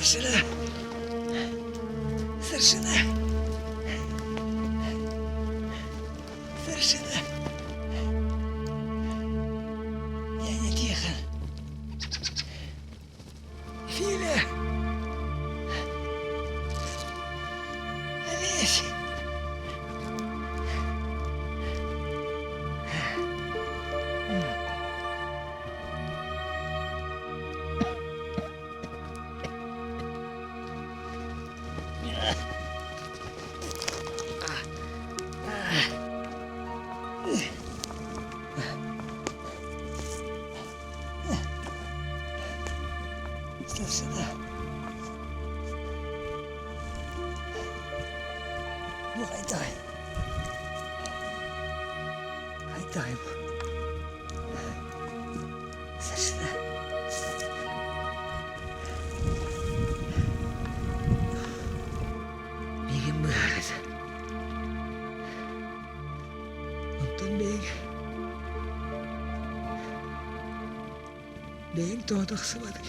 Старшина! Старшина! Старшина! Дядя Тихон! Филя! Олесь! Старшина. Бу хайдаҕый? Хайдаҕый бу? Старшина. Миигин быһаарыт. Онтон бэйэҥ бэйэҥ тоҕо тахсыбатыҥ?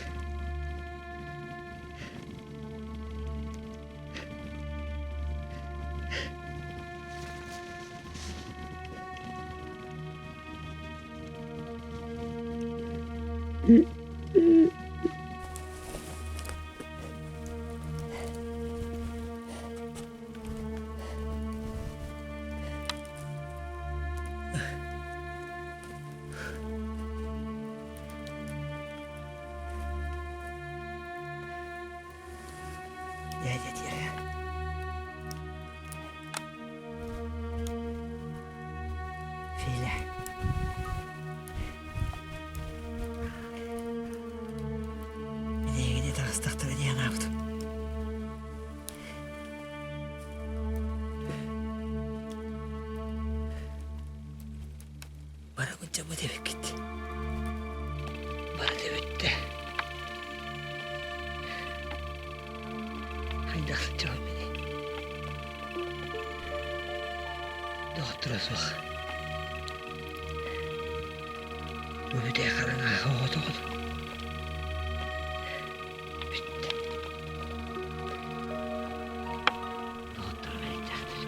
Дядя Тиха. Филя. Эйигини таҕыстахтара дии санаабытым. Барыбыт дьоммут эбиккит. Барыта бүттэ. Хайдах сылдьабын миний? Доҕотторо суох. Бу бүтэй хараҥа оҕотоҕун. Бүттэ. Доҕотторум эрэйдээхтэр.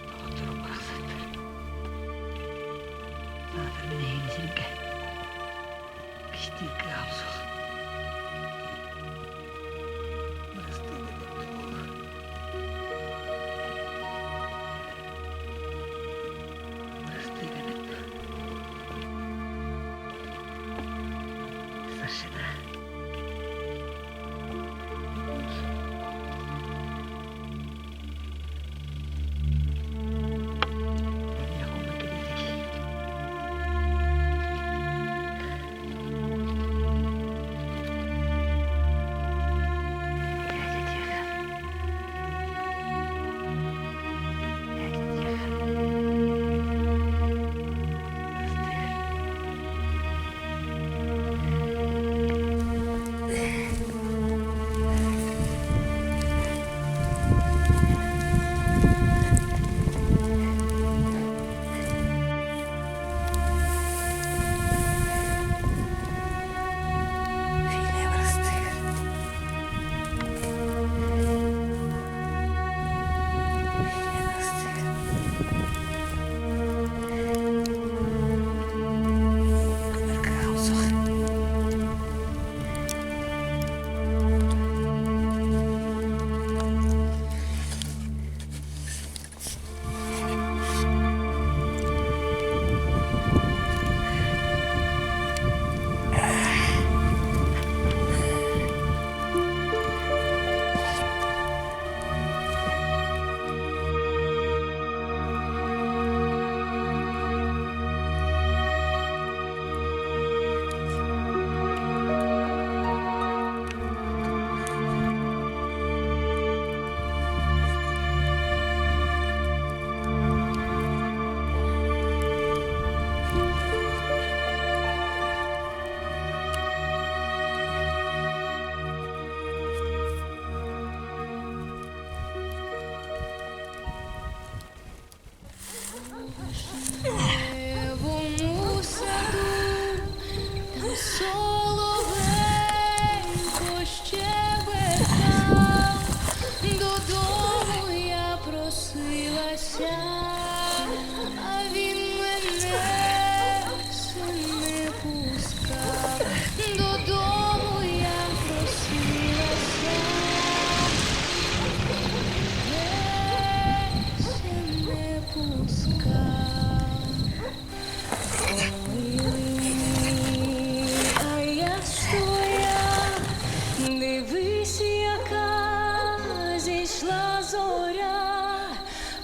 Доҕотторум барахсаттар. Саатар мин эһигини сиргэ кистиир кыаҕым суох. Бырастыы гыныҥ буолуо. Бырастыы гыныҥ. Старшина.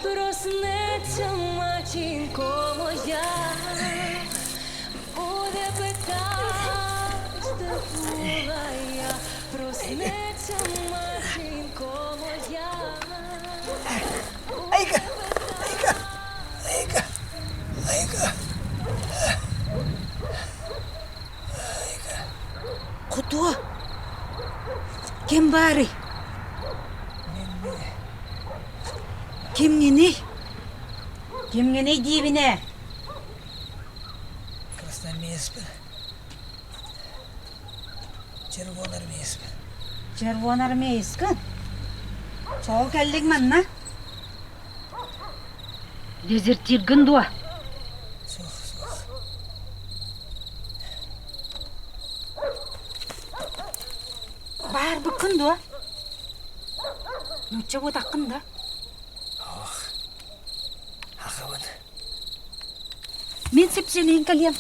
Проснеться матінко моя, буде питать, де була я, проснеться матінко моя. Айка! Айка! Айка! Айка! Кутуо! Ким баарый? Кимҥиний? Кимҥиний диибинэ? Красноармеецпин. Червоноармеецпин. Червоноармеецкын? Чоҕу кэллиҥ манна? Дезертиргын дуо? Суох, суох. Баарбыккын дуо? Нуучча буотаххын да? Ох, ахабын. Мин сипсилиин кэлиэм.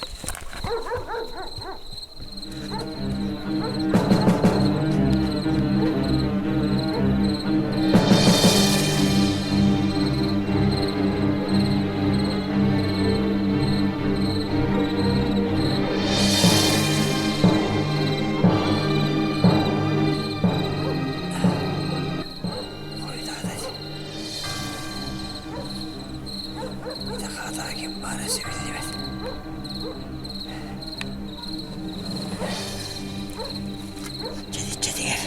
Хатааким баара сөбүллүбэт. Чэтиччэтигэр.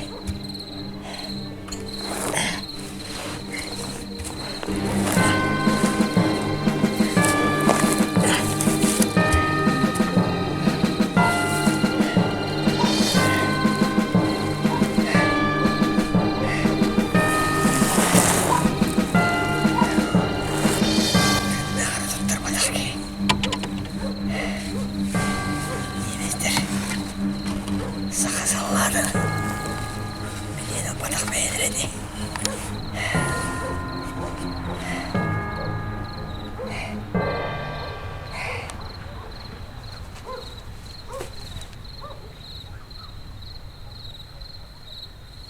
Наара туттарбатах киһи. Немецтэр саха саллаатын билиэн ылбатах бэйэлэрэ ини.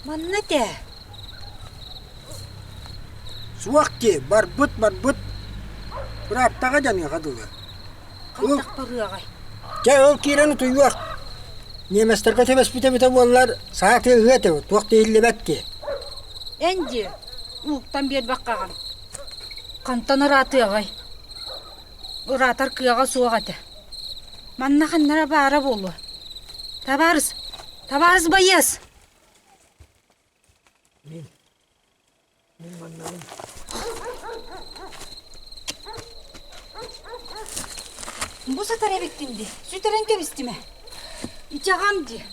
Манна этэ. Суох дии, барбыт барбыт. Ырааттаҕа дьаныаха дылы. Хайдах барыаҕай? Дьэ ол киирэн утуйуох. Немецтэргэ түбэспит эбитэ буоллар, саа тыаһыа этэ, туох да иһиллибэт дии. Эн дии, ууктан биэрбэххэҕин. Хантан ыраатыаҕай? Ыраатар кыаҕа суох этэ. Манна ханнара баара буолуо. Табаарыс, табаарыс байыас! Мин, мин маннабын. Бу сытар эбиккин дии, сүтэрэн кэбистим ээ. Ичэҕэм дии.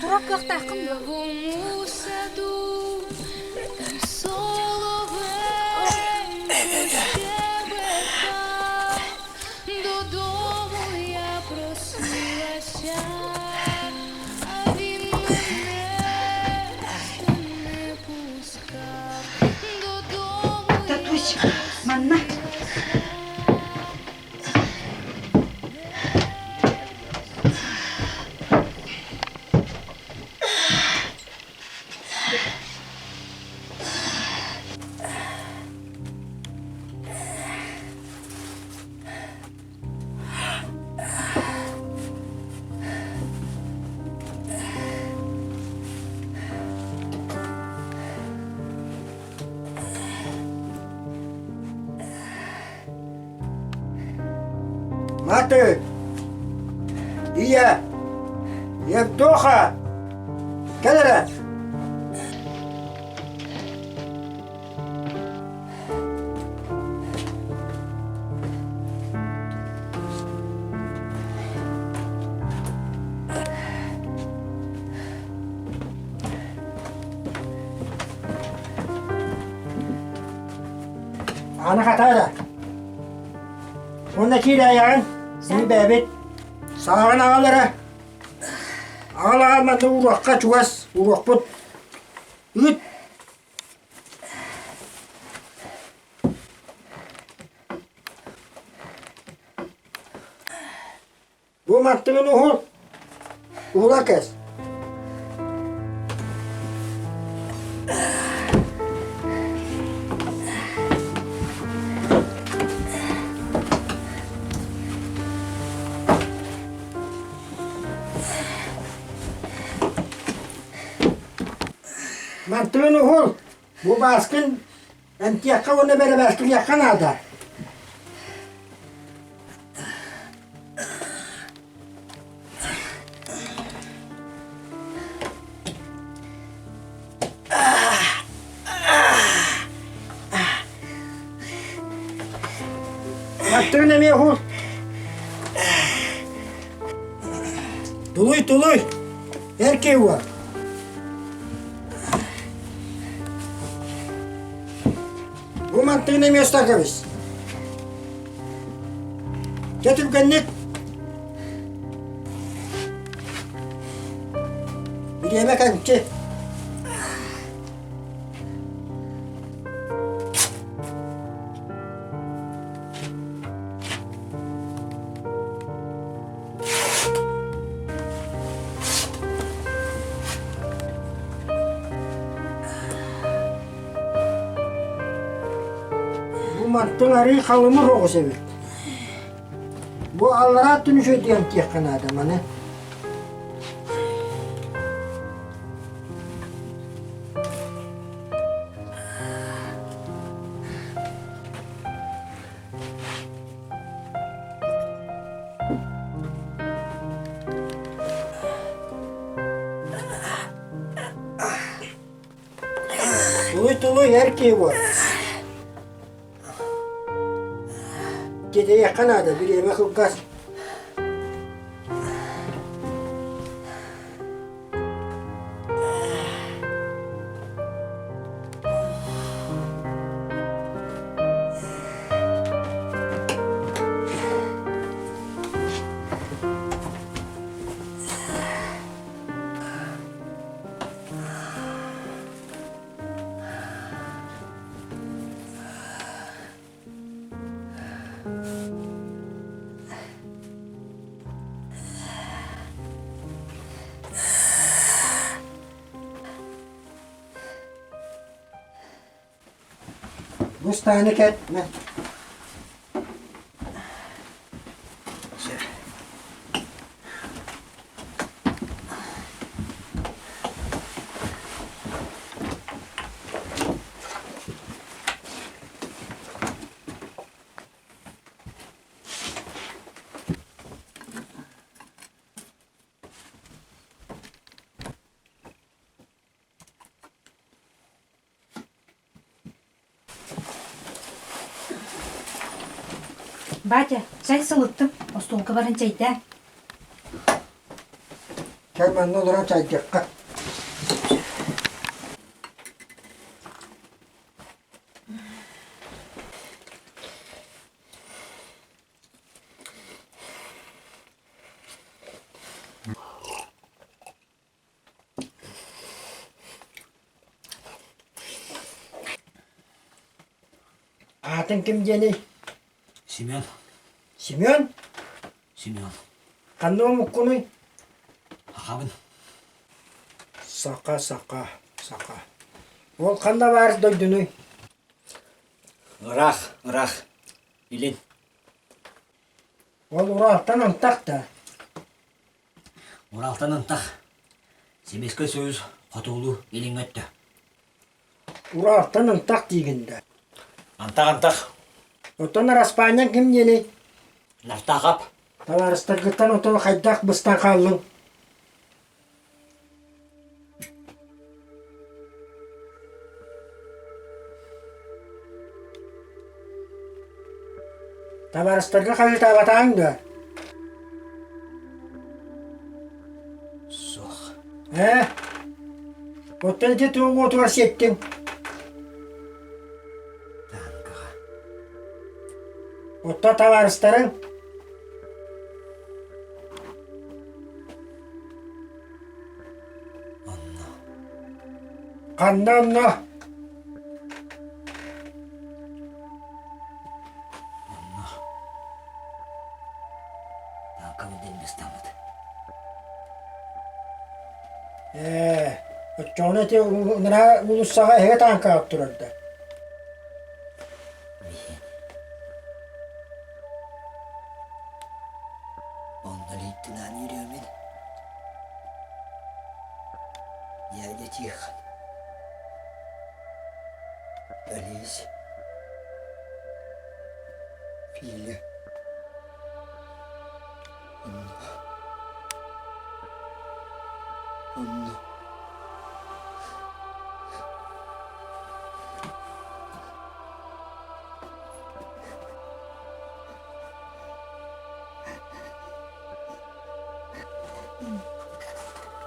Турар кыахтааххын дуо? Додому я просилася, а він мене не пускав. Додому Татусь, манна. Маты! Ийэ! Евдоха! Кэл эрэ! Аны хатаара. Уонна киирээйэҕин, мин бэйэбит сааҕын аҕал эрэ. Аҕал аҕал манна ууруохха чугас ууруохпут. Ыыт. Бу маттыгын уһул. Уһула кэс. Мантыгын уһул, бу бааскын эмтиэххэ уонна бэрэбээскилиэххэ наада. Мантыгын эмиэ уһул. Тулуй, тулуй! Эр киһи уол. Бу мантыгын эмиэ устакабыс. Дьэ түргэнник. Бириэмэ кэмчи. Бу мантан арыы халымыр оҕус эбит. Бу аллараа өттүн үчүгэйдик эмтиэххэ наада маны. Тулуй-тулуй эр киһи буол. Тиэтэйиэххэ наада, бириэмэ кылгас. Бу ыстааны кэт Батя, чай сылыттым, остуолга баран чэйдээ. Чай манна олорон чайдыахха. Аатыҥ ким диэний? Семен. Семен? Семен. Ханна омуккунуй? Сахабын. Саха, саха, саха. Ол ханна баар дойдунуй? Ыраах, ыраах. Илин. Ол Уралтан антах да? Уралтан антах. Сэбиэскэй Союз хотугулуу илиҥҥи өттө. Уралтан антах диигин да? Антах, антах. Оттон араспаанньаҥ ким диэний? Нартаахап. Табаарыстаргыттан отон хайдах быстан хааллыҥ? Табаарыстарга хаһыытаабатаҕыҥ дуо? Суох. Ээ? Оттон ити туох уотугар сиэттиҥ? Таанкаҕа. Оттон табаарыстарыҥ? Онно. Ханна онно? Онно. Таанкабыт диэн быстаммыт. Ээ, оччоҕуна ити ыныраа уулуссаҕа эһиги тааҥкаҕыт турар да? Миһин. Онно лейтенант Еремин. Дядя Тихон. Элиис. Филя. Онно. Онно.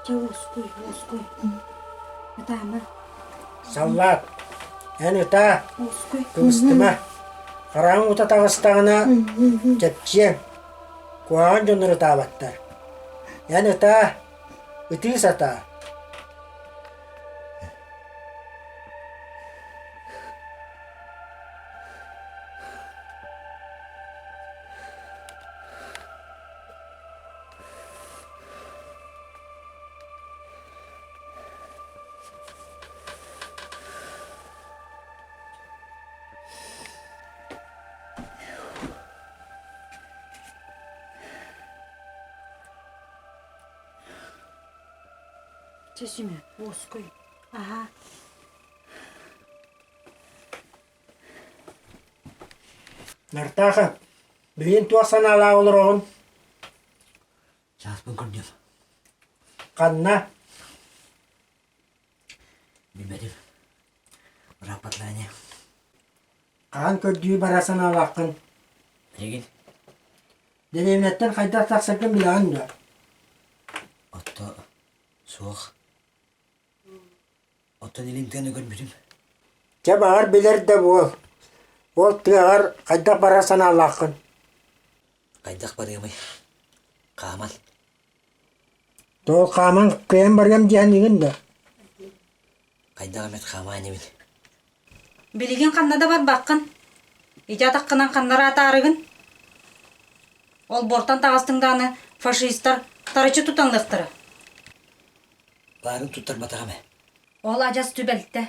Чэ уоскуй, уоскуй. Ытаама. Саллаат, эн ытаа, Уоскуй. кыбыстыма. Хараҥ ута таҕыстаҕына чэпчиэҥ. Куһаҕан дьоннор ытаабаттар. Эн ытаа, ытыы сатаа. Чэ, Семен, уоскуй. Аһаа. Нартааха, билигин туох санаалаах олороҕун? Чааспын көрдүм. Ханна? Билбэтим. Бырааппатлар ини. Хаһан көрдүү бара санаалааххын? Билигин. Дэриэбинэттэн хайдах тахсаргын билэҕин дуо? Отто суох. Оттон илин тыаны көрбүтүм. Чэ, баҕар билэр да буол. Ол тыаҕар хайдах барар санаалааххын? Хайдах барыамый? Хааман. Тоҕо хааман кыайан барыам диэн игин да? Хайдах эмит хаамаа инибин. Билигин ханна да барбаккын. Ити атаххынан ханнара атаарыгын. Олбуортан таҕыстыҥ даҕаны фашистар тарыччы тутанныахтара. Баарын туттарбатаҕым ээ. Ол адьас түбэлтэ.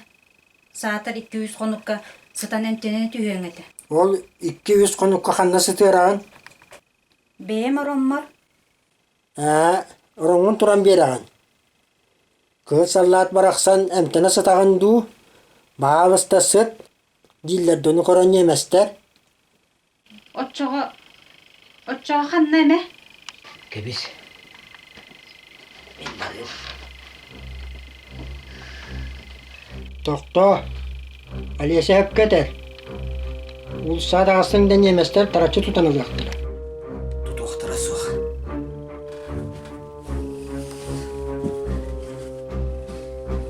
Саатар 200 хонукка сытан эмтэнэ түһүөҥ этэ. Ол 200 хонукка ханна сытыараҕын? Бэйэм ороммор. Ээ, ороҥҥун туран биэрэҕин. Кыһыл саллаат барахсан эмтэнэ сытаҕын дуу, баһаалыста сыт, дииллэр дьону көрөн ньиэмэстэр. Оччоҕо, оччоҕо ханна эмэ? Кэбис. Мин барыым. Тохтоо, Олеся сөпкө этэр. Уулуссаҕа таҕыстыҥ да ньиэмэстэр тараччы тутан ылыахтара. Тутуохтара суох.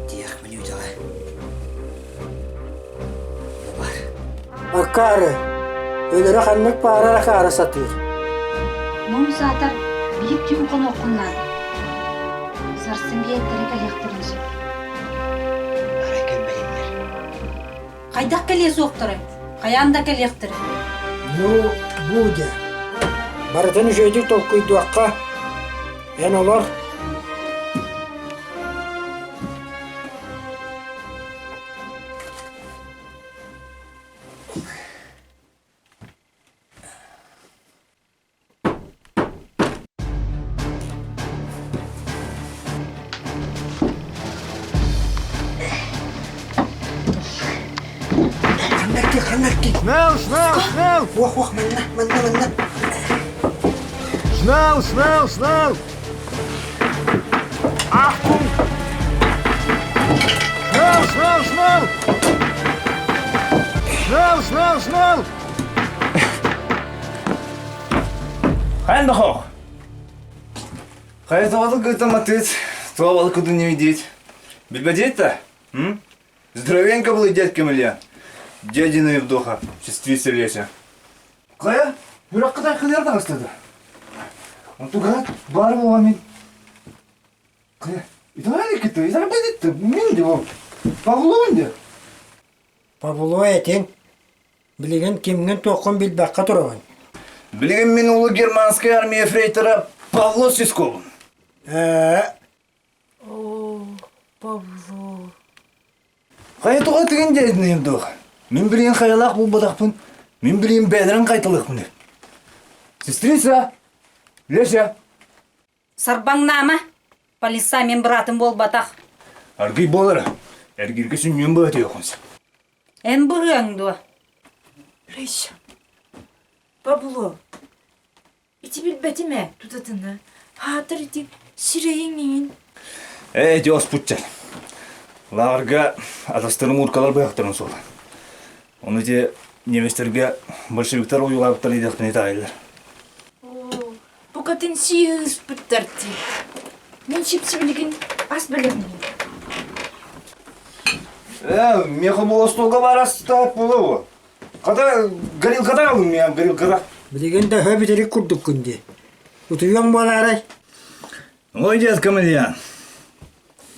Тиэх мүнүүтэҕэ. Бу бар. Акаары, өлөрө ханнык баарар акаары сатыыр. Муҥ саатар биир түүн хонуоххун наада. Сарсын биэттэрэ кэлиэхтэрин сөп. Арай кэлбэтиннэр. Хайдах кэлиэ суохтарай? Хайаан да кэлиэхтэрэ. Ну, Будя, барытын үчүгэйдик толкуйдуохха. Эн олор. Ханнарки, ханнарки. Snel, snel, snel! Уох, уох, манна, манна, манна. Snel, snel, snel! Achtung! Snel, snel, snel! Snel, snel, snel! Хайан дохох? Хайа тоҕо кытаматыт, туох куду не видеть. Билбэдиэт-то? Здоровенько был дядька Илья. Дядина Евдоха, сестрица Леся. Хайа, үраккытай кылыар таҕыстады. Онтуга бар буола мин. Хайа, италия кытта, италия мин де ол. Павловын де. Павло этиҥ, билигин кимҥин-туоххун билбэххэ тураҕын. Билигин мин улуу германскай армия ефрейтора Павло Сисковым. Ээ, Оо, Павло. Хайа тоҕо тыгын дьэдинэйим дуо? Мин билигин хайалаах булбатахпын, мин билигин бэйэлэрин хайталыахпын. Сестрица, Леся. Сарбаҥнаама, полиса мин быраатым буолбатах. Аргый буолара, эргиргэ сүнньүөн быһатыйоххун. Эн быһыаҥ дуо? Рысь, Павло, ити билбэтим ээ тутатына. Аатыр ити сирэйиҥ иҥин. Ээ, ити оспутча. Лааҕырга атастарын мууркалар быһахтарын суола. Ону ити немецтергэ большевиктар ойуулаабыттар диэхтэрин итэҕэйэллэр. Оо, букатын сии ыыспыттар дии. Мин сип-сибилигин ас бэлэмниим. Ээ, миэхэ бу остуолга баар астаах буолуо. Хата, горилката алын миэхэ, горилката. Билигин да өһө бүтэрик курдуккун дии. Утуйуоҥ буолаарай? Ой, дядька Мильян.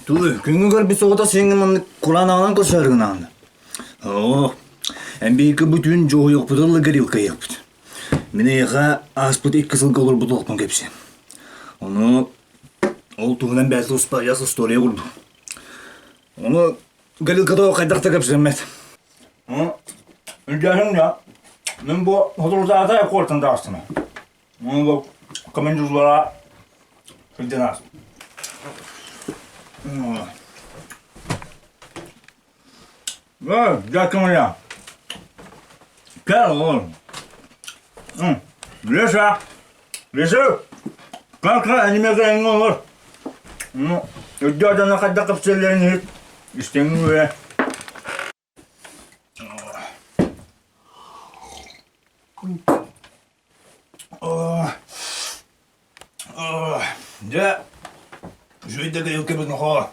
Тулы, күҥҥү көрбүт соҕото сиҥҥин маннык кураанааҕынан көрсөөрү гынаҕын. Оо, эн биһиги бу түүн дьоһуйуохпутун ыла горилка иһиэхпит. Мин эйиэхэ ааспыт икки сылга олорбут олохпун кэпсиэм. Ону ол туһунан бэйэтэ туспа ыйас история курдук. Ону горилката хайдах да кэпсэммэт. Өйдөөһүҥ да, мин бу соторутааҕыта куортан таҕыстым. Ону бу командирлара сылдьан ааспыт. Э, дядька моя, кэл он. Леша, Леша, как аниме олор? Ну, өйдөө дьоно хайдах кэпсэллэрин иһит, истэҥҥин үөрэ. Дьэ, үчүгэй да кэйилкэбит нохоо.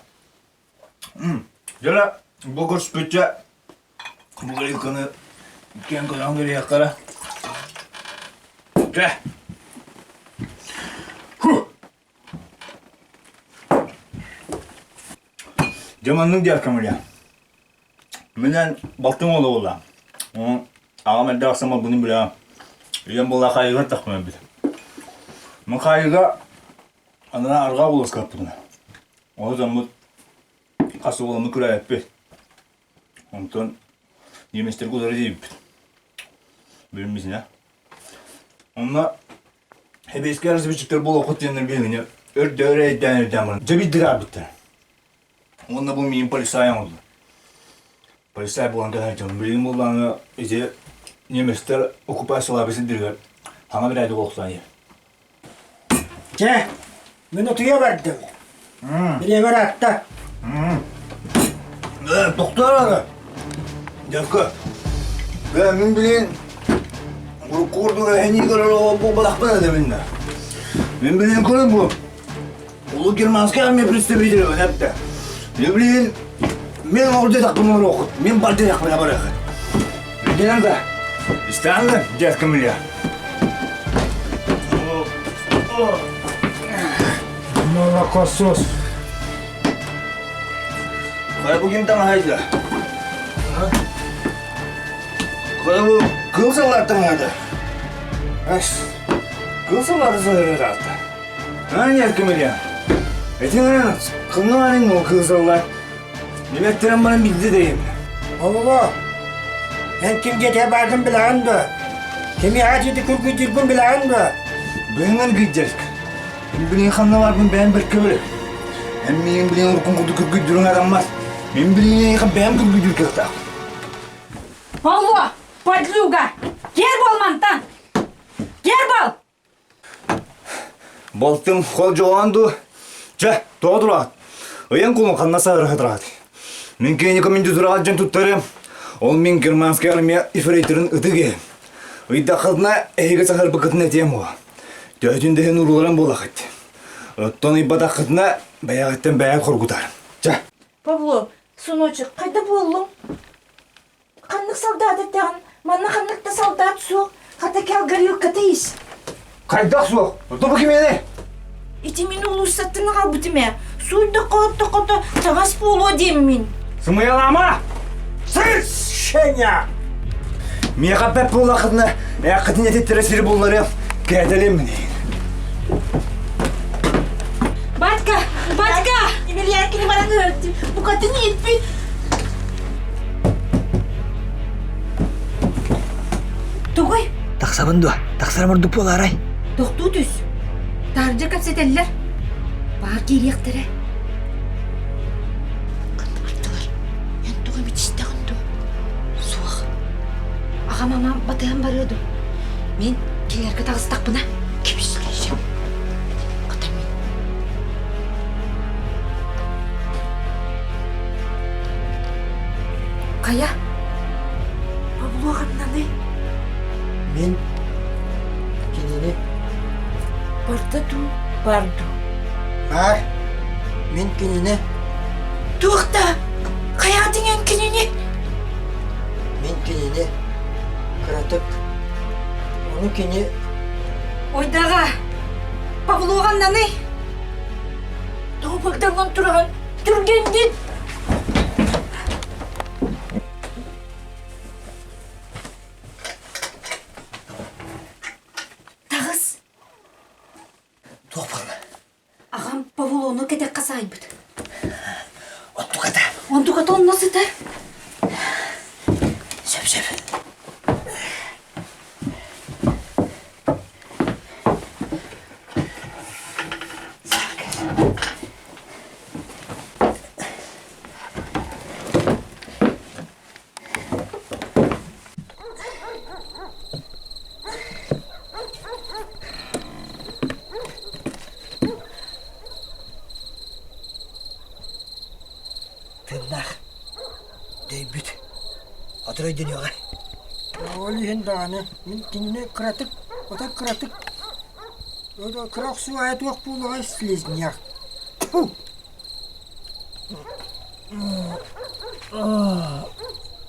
Дьэ, бу көрүспүччэ бу кэйилкэни иккиэн көрөн кэриэххэ Дьэ. Дьэ маннык диэххэ Миля. Минэн балтым уола буолла. Аҕам эрдэ ахсам албынын билэҕин. Ийэм буолла хаайыыга тахпын эбит. Мин хаайыыга анараа арҕаа улууска аппытым. Ол дьоммут хас уоламмыт күрээппит. Онтон немецтергэ утары тиийбиппит. Билиммитинэ. Онно Сэбиэскэй разведчиктэр буолуоххут диэннэр биһигини өрдөөр эйдээн эрдээн баран дьэ биирдэ арбыттар. Уонна бу миин полицай оҥордулар. Полицай буолан кэлэн дьон билигин буоллаҕына ити немецтэр оккупациялаабыт сирдэригэр хаҥа бирээдик олохтоон иһэр. Чэ, мин утуйа бардым. Бириэмэ ыраатта. Э, тохтоор аны. Дьакка. Э, мин билигин урукку курдук эһэнии көрөр оҕо буолбатахпын этэбин да. Мин билигин көрөн бу Улуу германскай армия представителі эппитэ. Мин билигин мен оҕор диэтэхпин оҥоруоххут, мин бар диэтэхпинэ барыаххыт. Өйдөнөр да? Истэҕин да, дядька Милья? Молокосос. Хайа бу ким таҥаһайда? Хайа бу кыл саллаат таҥаһайда? Кыл саллааты сыһыарыраатта. Аня Кемеля. Этин кылнаарын ол кыысаллар. Неметтэрин баран билди дейим. Оҕолор, эн ким дьиэтэ бааргын билэҕин дуо? Кимиэхэ дьиэти күргүйдүүргүн билэҕин дуо? Быһыҥан кыйдьарк. Мин билигин ханна баарбын бэйэм бэркэ билэр. Эн миигин билигин уруккун курдук күргүйдүүрүҥ араммат. Мин билигин эйиэхэ бэйэм күргүйдүүр кыахтаах. Павло, подлюга! Кер бол мантан! Кер бол! Балтым холдьоҕоон дуу? Чэ, тоҕо тураат? Ыйан кулун ханна саарыха тураат? Мин кинини комендатураҕа дьон туттарым. Ол мин германскай армия ефрейторын ытык иһим. Ыйдаххытына эһиги саһарбыккытын этиэм уо. Төһөтүн да иһин урууларан буолахыт. Оттон ыйбатаххытына бэйэҕиттэн бэйэҥ хоргутар. Чэ. Павло, сыночек, хайда буоллуҥ? Ханнык солдат эттэҕин? Манна ханнык да солдат суох. Хата кэл горилката ис. Хайдах суох? Тобу кимиэнэ? Ити мин улууссаттан аҕалбытым ээ. Сууйда-хото таҥас буолуо диэммин. Сымыйалаама! Сыс, Шеня! Миэхэ бэп буоллаххытына, ээххитин этиттэрэ сири булларыам, кээтэлиэм мин. Батька! Батька! Емельянкини баран ыһырдым. Букатын ииппит. Тугуй? Тахсабын дуо? Тахсарым ордук буолаарай? Тохтуу түс. Таһырдьа кэпсэтэллэр. Баар киириэхтэрэ. Ханна бардылар? Эн тугу эмит истэҕин дуо? Аҕам ама батыһан барыа дуо? Мин кинилэргэ таҕыстахпына кэбис Хата мин. Хайа? Павло ханнаный? Мин кинини Барда дуу, бар дуу? Баар. Мин кинини Туох да? Хайаатыҥ эн кинини? Мин кинини кыратык ону кини Ойдаҕа, Павлоҕаннаный? Тоҕо багдаллан тураҕын? Түргэнник! Таҕыс! Туох буолла? Аҕам Павлону кэтэххэ саайбыт. Онтуката? Онтуката онно сытар. Сөп, сөп. Тыыннаах дөйбүт отур өйдөнүөҕэ. Ол иһин даҕаны мин кинини кыратык, отой кыратык кыра охсуу айа туох буолуоҕай слизняк. Тьфу!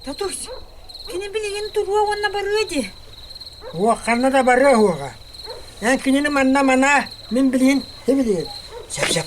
Татусь, кини билигин туруо уонна барыа дии. Уох ханна да барыа уоҕа. Эн кинини манна манаа, мин билигин, ти билигин. Сөп-сөп.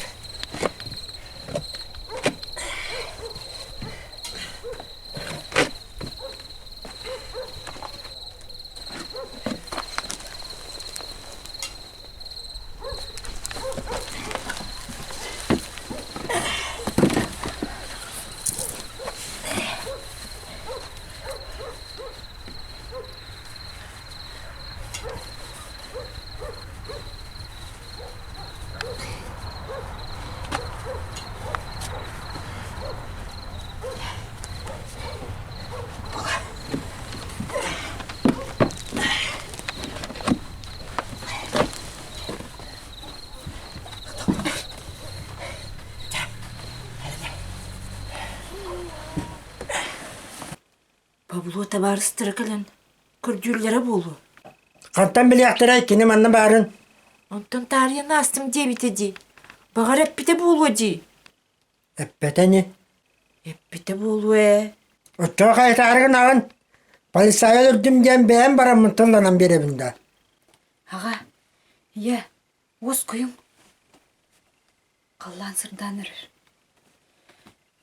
Павло табаарыстара кэлэн көрдүүллэрэ буолуо. Хантан билиэхтэрэй кини манна баарын? Онтон таарыйан аастым диэбитэ дии. Баҕар эппитэ буолуо дии. Эппэтэ ини. Эппитэ буолуо ээ. Оччоҕо хайытаары гынаҕын? Полицайы өлөрдүм диэн бэйэм бараммын тылланан биэрэбин да. Аҕа, ийэ, уоскуйуҥ. Халлаан сырдаан эрэр.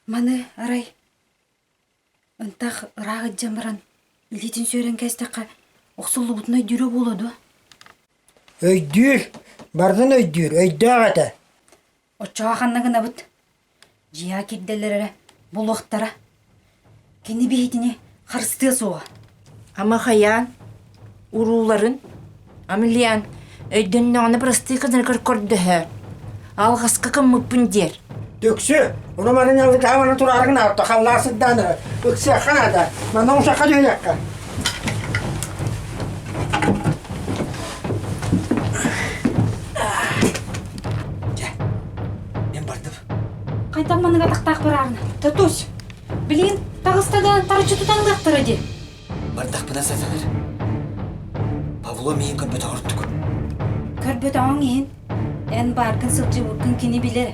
Маны арай ынтах ыраах илдьэн баран илиитин сүөрэн кээстэххэ охсуллубутун өйдүүрэ буолуо дуо? Өйдүүр, барытын өйдүүр, өйдөөх этэ. Оччоҕо ханна гынабыт? Дьиэҕэ киирдэллэр эрэ булуохтара. Кини биһитини харыстыа суоҕа. Ама хайаан, урууларын, Амельян, өйдөннөҕүнэ бырастыы гынаргар көрдөһөөр. Алҕаска гыммыппын диэр. Түксү, ону маны ньаллыкааманы тураарыгын аатта халлаа сырдаан эрэ, ыксыахха наада, манна ушахха түһүөххэ. Дьэ, мен бардым. Хайдах маныга тахтаах бараарына? Татусь, билигин таҕыста да тарыччы тутан ылыахтара дии. Бардахпына сатанар. Павло миигин көрбөтөх ордук. Көрбөтөҕүҥ иһин эн бааргын сылдьыбыккын кини билэр.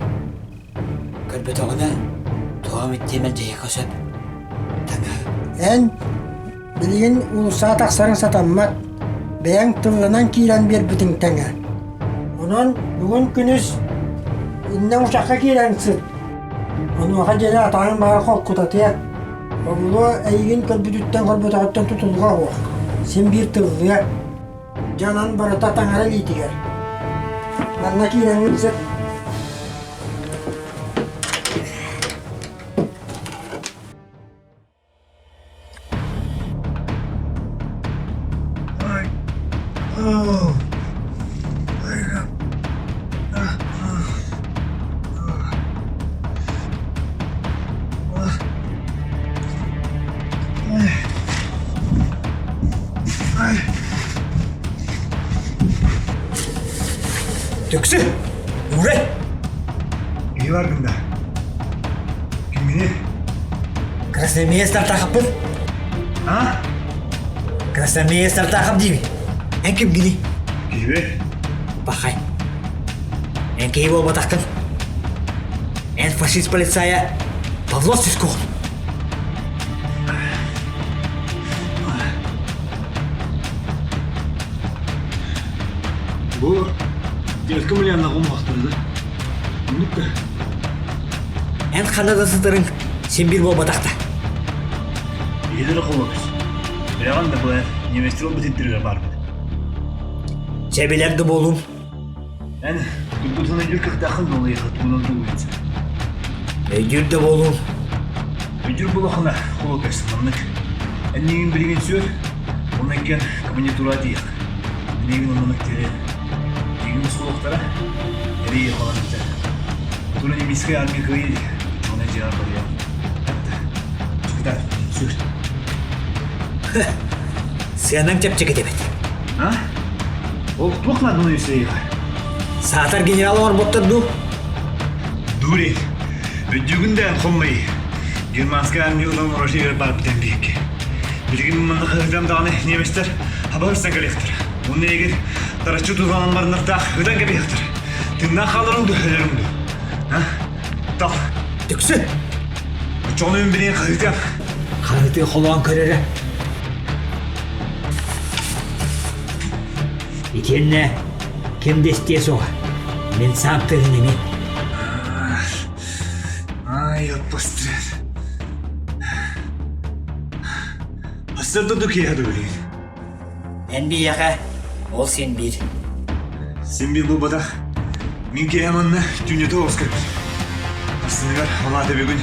Көрбөтөҕүнэ туох эмит мэлдьэһиэххэ сөп. Таҥаһы. Эн Билигин уулуссаҕа тахсарыҥ сатаммат, бэйэҥ тылланан киирэн биэрбитиҥ тэҥэ. Онон бүгүн күнүс иннэ ушахха киирэн сыт. Онуоха диэри атаҕыҥ баҕар холкутатыа. Оҕолуо эйигин көрбүтүттэн көрбөтөҕүттэн тутулуга оһуох. Син биир тыллыа. Дьэ онон барыта таҥара илиитигэр. Манна киирэҥҥин сыт. Түксү! Уурай! Киһи баргын да. Киммини? Красноармеец Тартахаппын. А? Красноармеец Тартахап диибин. Эн кимгиний? Киһи Пахай. Эн киһи буолбатаххын. Эн фашист полицайа Павлов Сисков. Бу дядька Мульянна умахтырды. Оннук да. Эн ханна да сытарыҥ син биир буолбатах да. Иһилери холобус. Билэҕин да бу немецтэр ылбыт ирдэригэр баарбыт. Чэ билэр да буолуум. Эн тургутун өйдүүр кыахтааххын дуо ыйыха тугунан тугуйунса. Өйдүүр да буолуум. Өйдүүр буолахына холобус маннык. Эн миигин билигин сүөр, онон иккиэн комендатура тиийэх. Миигин оннунук тиэрэ. Миигин осколоктара эрии халанта. Тура немецкая армия кыайыы Оны дьиэҕэр барыам. Чукутар, сүр. Сыанаҥ чэпчэки эбит. А? Ол туох нааданы үсэйиҕэ? Саатар генерал оҥорботтор дуу? Дурень, өйдүүгүн да эн хоммай. Германская армия ылан орожиегар барбытан биһикки. Билигин манна хаһыытам даҕаны немецтэр хабарсан кэлиэхтэр. Уонна эгер тараччы тутанан барыннартаах ытан кэбиһиэхтэр. Тыыннаах хааларыҥ дуу, өлөрүҥ дуу? А? Тал. Түксү! Оччоҕуна мин билигин хаһыытыам. Хаһыытыы холоон көрөрө. Итиэннэ ким да истиэ суоҕа. Мин саам тыһын эмиэ. Ай, отпустрет. Астар да киэһэ билигин. Эн биһиэхэ ол син биир. Син биир буолбатах. Мин киэһэ манна түүннэтэ оҕус кэлбит. Арсыныгар ол аата бүгүн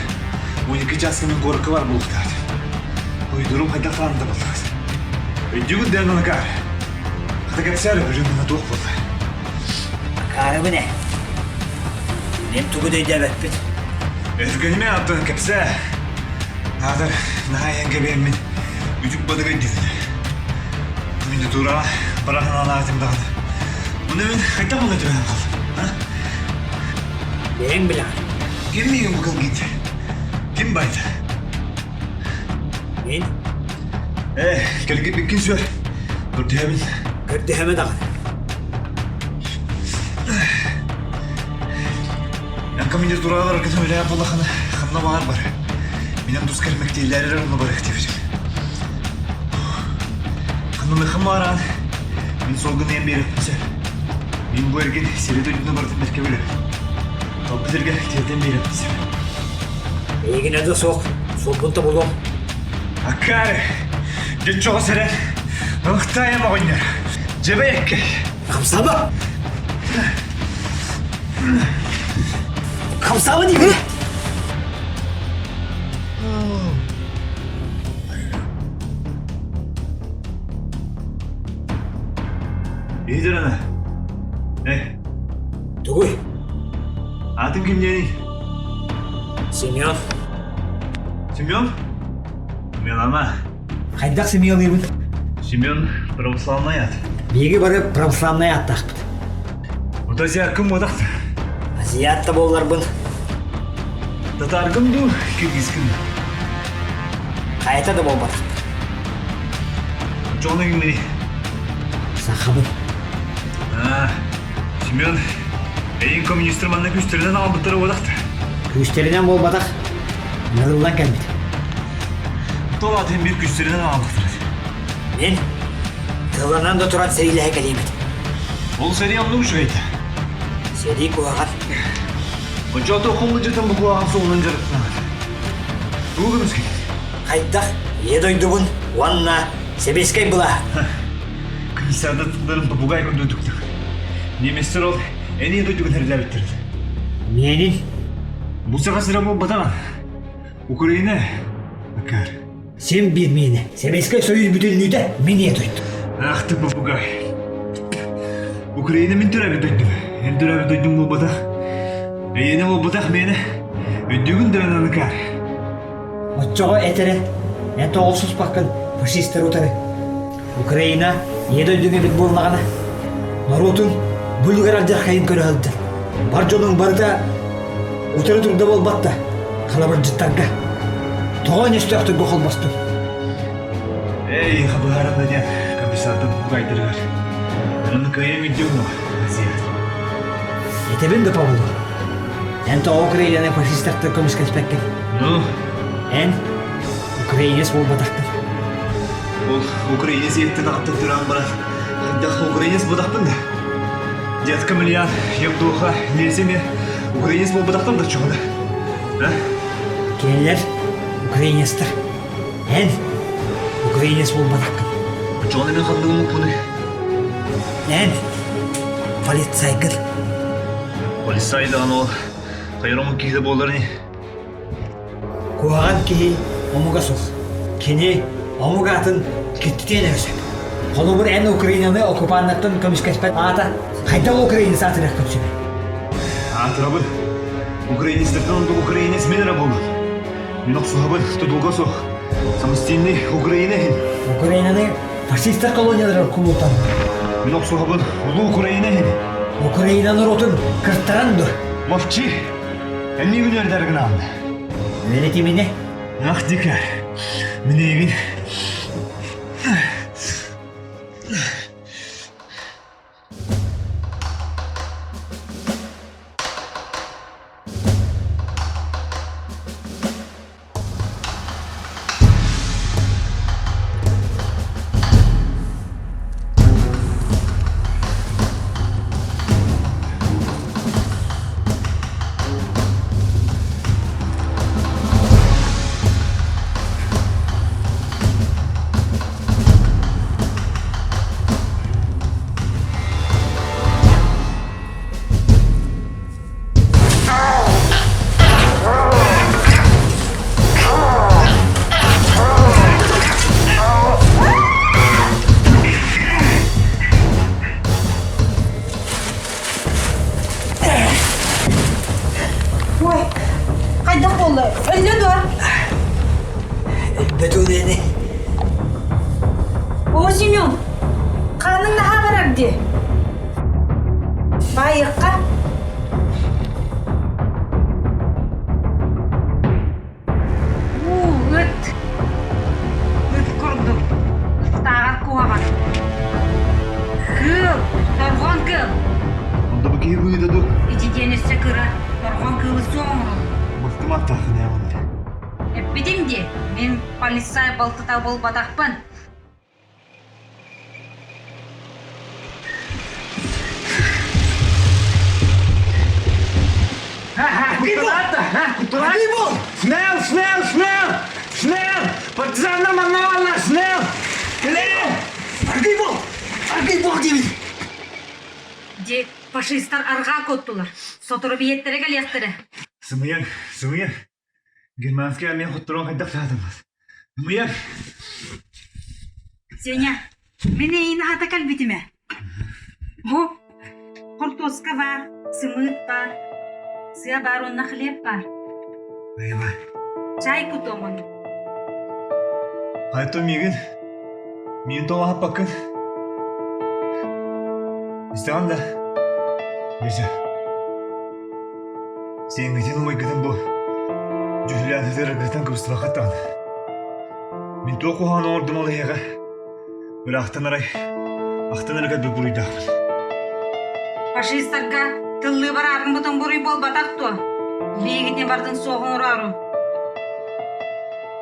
12 чааска мин куоракка бар буолуохтаах. Ойдурум хайдах даҕаны да буоллаҕас. Өйдүүгүн да эн акаар. Хата кэпсээр өлүм мына туох буолла. Акаарыбын ээ. Мин тугу да өйдөөбөппүт. Өтүгэнимэ аттан кэпсээ. Наадыр, наһаа иһэн кэбиһэммин үтүк бадык өйдүүбүн. Минутураҕа бараханалаатым даҕаны. Мұны мен хайдах мұны түбэһэн хаалдым, а? Бэйэҥ билэҕин. Ким миигин бу кылгыйда? Ким байда? Мин? Ээ, кэлгиппиккин сүөр. Көрдөһөбүн. Көрдөһөмө даҕаны. Эн комендатураҕа бараргытын үлэһэ буоллаххына, ханна баҕар бар. Минем тус кэлмэктииллэр онно барыах диэбитим. Ханныхым баран, мин суолгун ыйан биэриэхпин сөп. Мин бу эргин сири дойдуну барытын бэркэ билэбин. Талбыт сиргэ тиэрдэн биэриэхпин сөп. Эйигинэ да суох, суолбун тобулуом. Акаары, дьоччоҕо сэрэн, ылыктаайам оҕонньор, дьэбэйэккэ. Хамсаба! Хамсаба диибин! Иһитэр ана. Э. Тугуй? Аатыҥ ким диэний? Семен. Семен? Мелама. Хайдах Семенлыыбын? Семен православный аат. Биһиги бары православнай ааттаахпыт. Вот азиаткын буотахта. Азиат да буолларбын. Татаргын дуу, киргизкин дуу? Хайата да буолбатах. Дьону кимминий? Сахабын. А, Семен, эйин коммунистар манна күүстэринэн аҕалбыттара буолахта. Күүстэринэн буолбатах, нырыллан кэлбит. Тол атын биир күүстэринэн аҕалбыттара. Мин тылланан да туран сэриилэһэ кэлиэм этэ. Ол сэрии оннук үчүгэйдэ. Сэрии куһаҕан. Оччото хоммудьутун бу куһаҕан суолунан дьарыктанар. Тугу көмүскэ? Хайдах ийэ дойдубун уонна сэбиэскэй былааһы. Комиссарда тылларын попугай курдук түктэх. Немецтер ол эн ийэ дойдугун хэрилээбиттэр. Миэнин? Бу саха сирэ буолбатаҕа. Украина акаар. Син биир миэнэ. Сэбиэскэй Союз бүтүннүүтэ мин ийэ дойду. Ах ты попугай. Украина мин төрөөбүт дойдум. Эн төрөөбүт дойдум буолбатах. Эйиэнэ буолбатах миэнэ. Өйдүүгүн да эн акаар. Оччоҕо этэрэ, эн тоҕо суспаккын фашистары утары. Украина ийэ дойдуҥ эбит буоллаҕына, норуотуҥ Бу үлүгэр алдьархайын көрө сылдьар. Бар дьонуҥ барыта утары турда буолбат да, халабырдьыттарга. Тоҕо өстөөхтөргө холбостуҥ? Эй, хабыһарым да диэн комиссартан бугайдарыгар. Онно кыайан илдьиҥ Азия. Этэбин да Павлов, эн тоҕо Украинаны фашистартан көмүскэспэккин? Ну? Эн украинец буолбатаххын. Ол украинец ийэттэн аҕаттан туран баран, хайдах украинец буолбатахпын да? Детка Мильян, Евдоха, Нельзя украинец буолбатахтан да чугана. А? Кинилэр украинецтар. Эн украинец буолбатаххын. Очоҕуна мен ханныгым укпунуй? Эн полицайгын. Полицай даҕаны ол хайар омук киһитэ буолар ини. Куһаҕан киһи омуга суох. Кини омук аатын киртитиэн эрэ сөп. Холобур, эн Украинаны оккупаннартан көмүскэспэт аата хайдах украинец аатырыаххын сөбүй? Аатырабын. Украинецтартан ордук украинец мин эрэ буоллун. Мин охсуһабын, тутулга суох. Самостийный Украина иһин. Украинаны фашистар колонияларыгар кулутан. Мин охсуһабын улуу Украина иһин. Украина норуотун кыртаран дуо? Мовчи! Эмни күнүөрдэр гынаан. Үөрэтиминэ. Ах, дикарь. Мин эйигин Ой, хайдах буолла? Өллө дуо? Өлбөт үлэни. О, Семен, хааның наһаа барар дии. Баайыахха. Уу, ыт. Ыт курдук. Ыттааҕар куһаҕан. Кыыл, торҕон кыыл. Онто бу киһи быыта ду? Ити диэн өссө кыра, торҕон кыылы суох оҥороллор. Быстым аттаахын ээ онно. Эппитим дии, мин полицай балтыта буолбатахпын. Snäll, snäll, snäll! Snäll! Партизанна манна snäll! Кэлээ! Аргый бол! Аргый бол диибин! Дьэ, фашистар арҕаа куоттулар. Сотору биһиэттэрэ кэлиэхтэрэ. Сымыйаҥ, сымыйаҥ. Германскай армия хотторон хайдах саатаммат. Мыйар. Сеня, мин эйиин аһата кэлбитим ээ. Бу хортуоска баар, сымыыт баар, сыа баар уонна хлеб баар. Айва. Чай кутуомун. Хайто миигин миин тоҕо аһаппаккын? Истэҕин да? Миша. Сиэҥҥитин умайгытын бу дьүһүлээн сытыараргытыттан кыбыстыбаккыт даҕаны. Мин туох куһаҕаны оҥордум ол эһиэхэ? Ыраахтан арай, ахтан эрэ кэлбит буруйдаахпын. Фашистарга тыллыы бараарыммытын буруй буолбатах дуо? Биһигитин бардын суох оҥороору.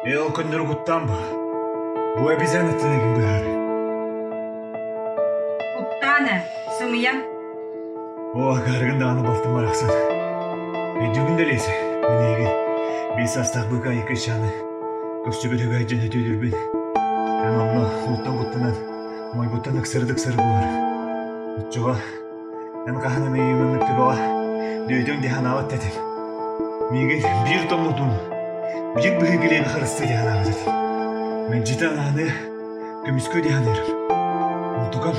Ээ ол көннөрү куттаан ба. Бу обезьянаттан игин быһаары. Куттаан ээ, сымыйа. Оо, акаарыгын даҕаны балтым барахсан. Өйдүүгүн да Леся, мин эйигин биир саастаах быыкаайы кыысчааны көрсүбүт үгэй дьон өтүүлүрбүн. Эн онно ууттан куттанан, моойбуттан ыксары-ыксары буолар. Оччоҕо эн хаһан эмэ маннык төбөҕө дөйдөҥ дии санаабат да этим. Миигин биир томмутун, биир быһыы килиэби харыстыы дии санаабат этим. Мэлдьитэ анааны көмүскүө дии саныырым. Онтукам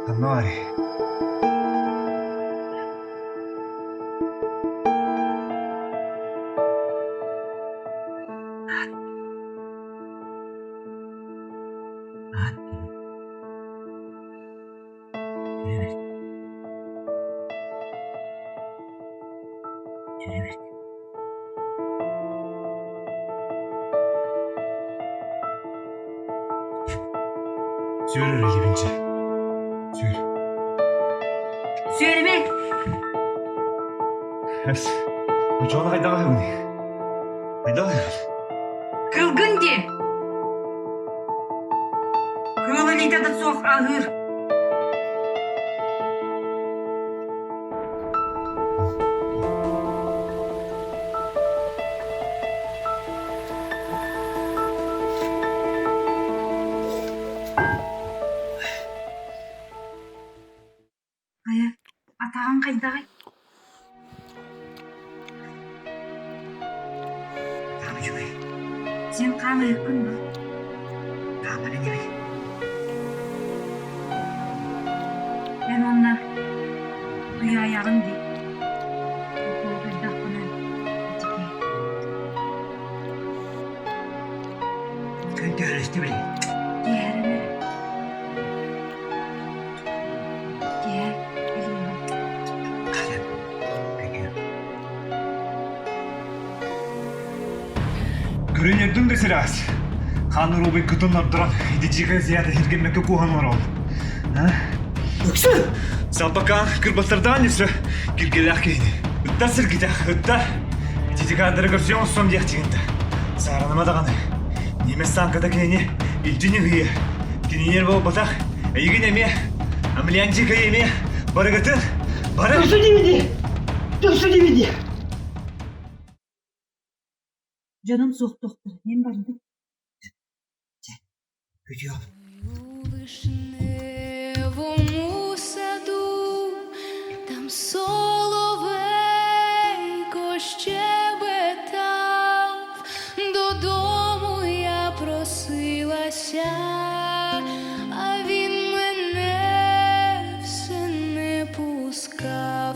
Ханна баарый? Сүөр эрэ диибинчэ. Сүөр. Сүөримэ! Эс, очоҕуна хайдах аһыыбыный? Хайдах аһыыбын? Кылгын диэ! Кыыл илиитэ да суох аһыыр. Хайа, атаҕыҥ хайдаҕый? Атаҕым үчүгэй. Син хаамыһыккын дуо? Хаамар инибин. Эн уонна туйаайаҕын дии. Укуолтуйдахпына итики. Күн төһөлөстө билигин? Киэһэрэн эрэ. Киэһэ илиэҕим. Хасан, күтүөм. Көрүнүрдүҥ да сираас. Хаан уруубуйгутун ордорон, ити зията сиргэммэккэ кууһан олороҕун. Үксүн! Салбакаан кырбастардаан өссө киргэлээх киһини. Ыттар сиргитэх, ыттар. Ити каадыры көрсүөм охсуом диэхчигин да. Саараныма даҕаны. Ниэмэс сааҥката кинини илдьи ньыһыйа. Кининер буолбатах, эйигин эмиэ, Амлянчика эмиэ, барыгытын, бары... Тупсу диибин Тупсу диибин Дьонум суохтуохтар, мин бардым. Чэ, күтүөҕүм. У вишневому саду там соловейко щебетав, додому я просилася, а він мене все не пускав.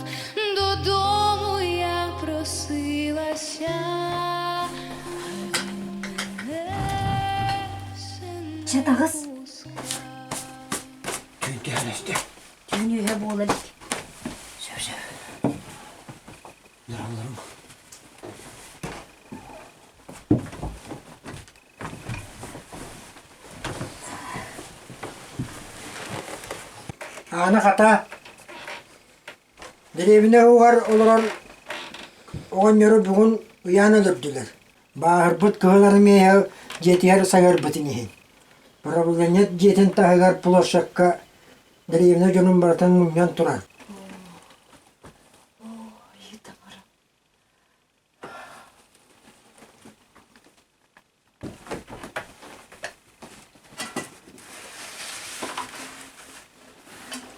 Додому я просилася, а він мене все Чэ, не таҕыс. пускав. Түүн төһөлөстө? Түүн үөһэ буола илик. Сөп, сөп. Ныралларым. Аана хата Дэриэбинэ уһугар олорор оҕонньору бүгүн ыйаан өлөрдүлэр. Бааһырбыт кыһыл армия дьиэтигэр саһыарбытын иһин. Правление дьиэтин таһыгар площадка дэриэбинэ дьонун барытын мунньан турар.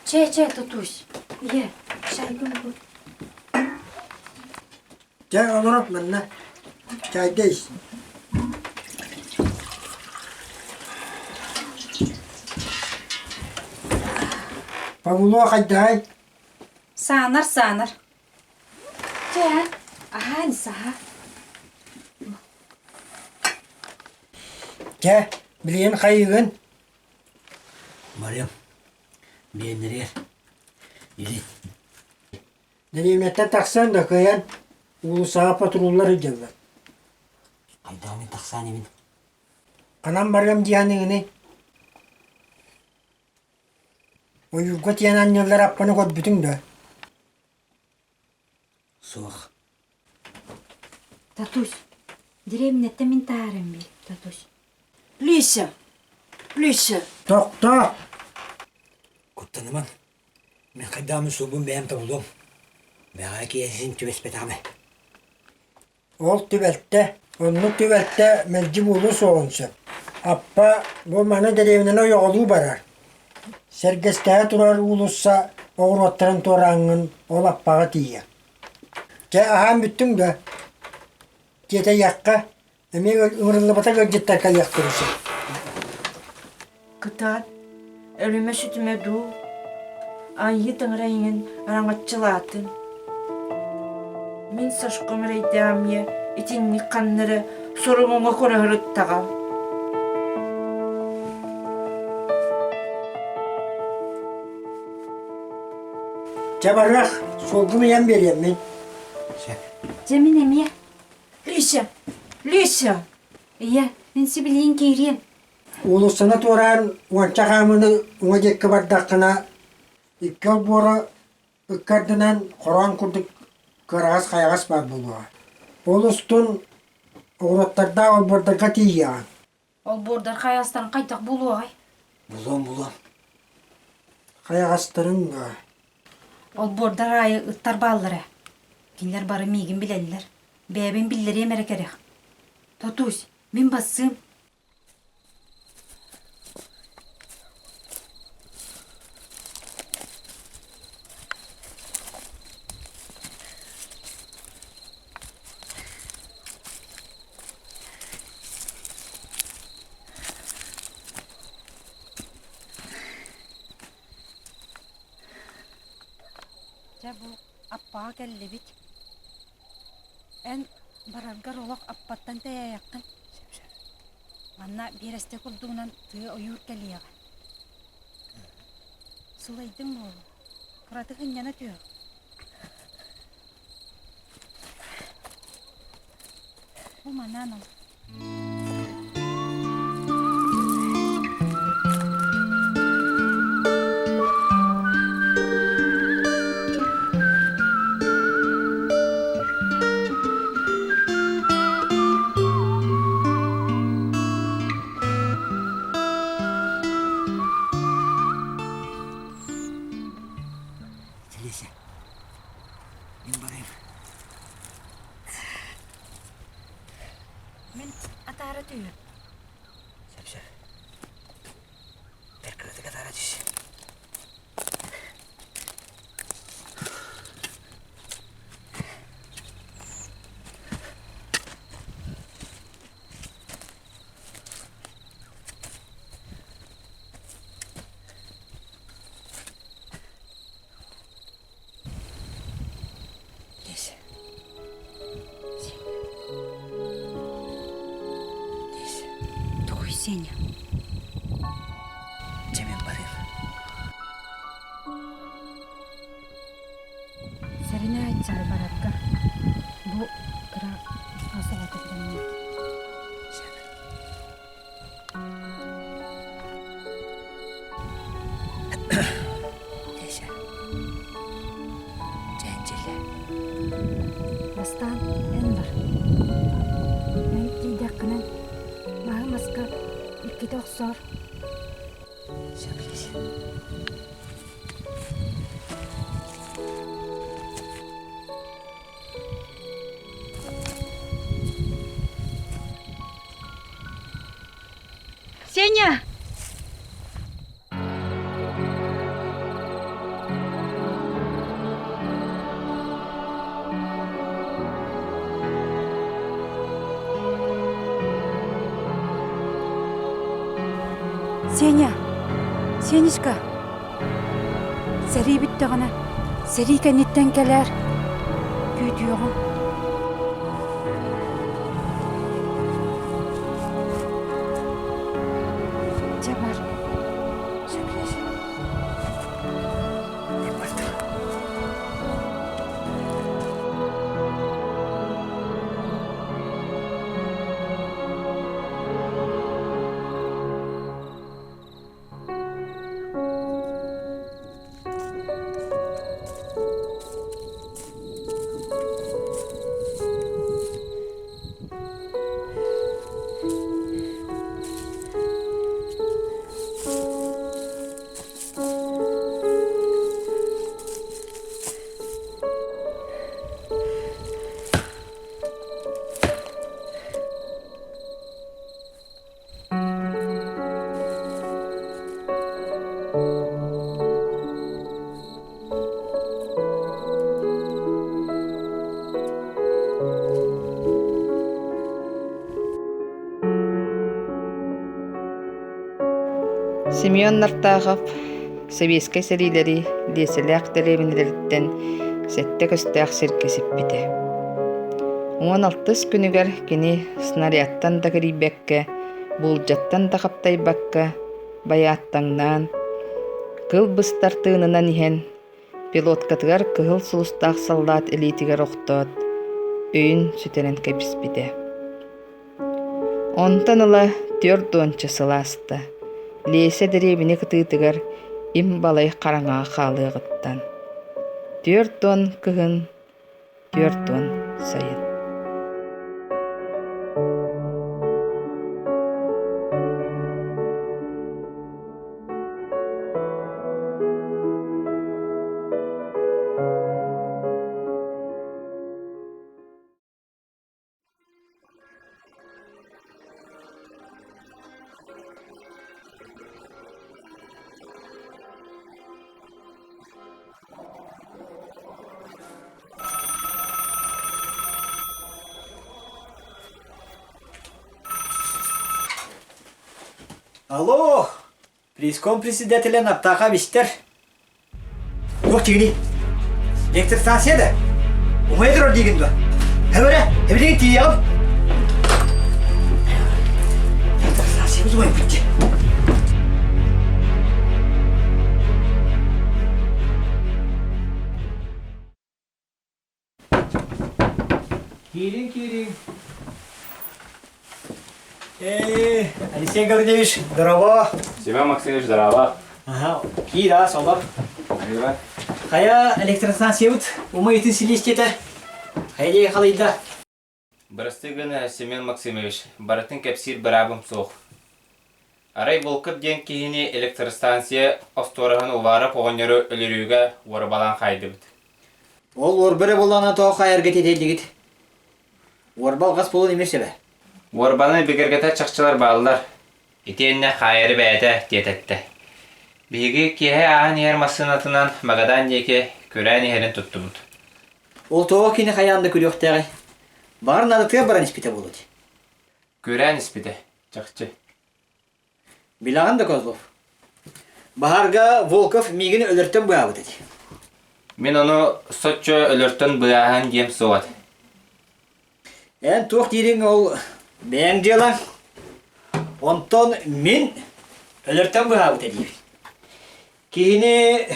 Чэ, чэ, тутусь. Ийэ, чайгын кут. Чэ, олорор манна. Чайда ис. Павло хайдаай? Саанар, саанар. Чэ, аһаан саһа. Чэ, билигин хайыгын? Марьям, биэннэригэр илин. Дэриэбинэттэн тахсан да кыайан уулуссаҕа патруллар ыдьаллар. Хайдах мин тахсаан ибин? Ханан барыам диэниҥиний? Ойуурга тиэн анньыллар аппаны көрбүтүҥ да? Суох. Татусь, дэриэбинэттэн мин таһааран биэр, Татусь. Лися! Лися! Тохтоо! Куттанымаҥ. Мин хайдаҕым суолбун бэйэм тобулуом. Бэҕэһээ киэһэтин түбэспэтэҕим ээ. Ол түбэлтэ, оннук түбэлтэ мэлдьи буолуо суоҕун сөп. Аппа бу маны дэриэбинэни ойоҕолуу барар. Сэргэстэһэ турар уулусса оҕуруоттарын туорааҥҥын ол аппаҕа тиийэр. Чэ, аһаан бүттүҥ да? Тиэтэйиэххэ, эмиэ ыҥырыллыбатах ыалдьыттар кэлиэхтэрин сөп. Кытаат, өлүмэ-сүтүмэ дуу, айыы таҥара иҥин араҥаччылаатын. Мин Сашком эрэйдээҕимҥэ итинник ханна эрэ соруҥуҥа көрө сырыттаҕа. Чэ барыах, суолгун ыйан биэриэм мин. Сөп. Дьэ мин эмиэ. Лися! Лися! Ийэ, мин сибилигин киириэм. Уулуссаны туораан уонча хаамыыны уҥа диэки бардаххына, икки олбуора ыккардынан хороон курдук кыараҕас хайаҕас баар буолуоҕа. Ол устун оҕуруоттардаах олбуордарга тиийиэҕиҥ. Олбуордар хайаҕастарын хайдах булуоҕай? Булуом, булуом. Хайаҕастарын да Олбуордар аайы ыттар бааллара. Кинилэр бары миигин билэллэр. Бэйэбин биллэриэм эрэ кэрэх. Тотусь, мин бассыым. Дьэ бу аппаҕа кэллибит. Эн бараргар олох аппаттан тэйээйэххин. Манна биэрэстэ курдугунан тыа ойуур кэлиэҕэ. Сылайдыҥ буолуо. Кыратык ынньана түһүөх. Бу манан ол. Телесе. Мин барайым. Мин атаара түһүөм. Сөп сөп. Бэр кыратык атаара түс. Леся. Сеня. Леся. Тугуй Сеня? Дьэ мин барыым. Сэринэ айтсары барарга. Бу кыра ас оҕото билиннэ. Сөп. Леся. Дьээнчилэ. Бастаан эн бар. Эн тиийдэххинэ маһы маска иккитэ охсоор. Сөп, Леся. Сеня! Сеня! Сенечка! Сэрии бүттэҕинэ, сэрии кэнниттэн кэлээр, күүтүөҕүм. Дьэ бар. Сөп, Мен бардым. Семен Нартахов сэбиэскэй сэриилэри Лиэсэлээх дэриэбинэлэриттэн сэттэ көстөөх сиргэ сиппитэ. Уон алтыс күнүгэр кини снарядтан да кирийбэккэ, буулдьаттан да хаптайбакка байааттаҥнаан, кыл быстар тыынынан иһэн, пилоткатыгар кыһыл сулустаах саллаат илиитигэр охтоот, өйүн сүтэрэн кэбиспитэ. Онтон ыла Түөрт уонча сыл ааста. Лиэсэ дэриэбинэ кытыытыгар им балай хараҥаҕа хаалыаҕыттан. 40 кыһын, 40 сайын. Алло, преском председателя Наптаха бистер. Туох чигини? Электростанция да? Умайа турар диигин дуо? Эбэрэ, эбилигин тиийэҕим. Электростанциябыт умайбыт дии. Киириҥ, киириҥ. Э, Алексей Гаврильевич, здорово. Семен Максимович, здорово. Ага, киир аас, олор. Хайа электростанциябыт умайытын силиэстиэтэ. Хайа диэки халыйда? Бырастыы гына, Семен Максимович, барытын кэпсиир быраабым суох. Арай Волков диэн киһини электростанция остуораһын Уваров оҕонньору өлөрүүгэ уорбалаан хаайдыбыт. Ол уорба эрэ буоллаҕына тоҕо хаайарга тиэтэйдигит? Уорба алҕас буолуон эмиэ сөбө. Уорбаны бигэргэтэр чахчылар бааллар. Итиэннэ хаайары бэйэтэ тиэтэттэ. Биһиги киэһэ ааһан иһэр массыынатынан Магадан диэки күрээн иһэрин туттубут. Ол тоҕо кини хайаан да күрүөхтээҕий? Баҕар наадатыгар баран испитэ буолуо дии. Күрээн испитэ, чахчы. Билэҕин да Козлов, баһаарга Волков миигин өлөртөн быаһаабыт ити. Мин ону соччо өлөртөн быаһаан диэм суох этэ. Эн туох диириҥ ол бэйэҥ дьыалаҥ. Онтон мин өлөртөн быһаабыт диибин. Киһини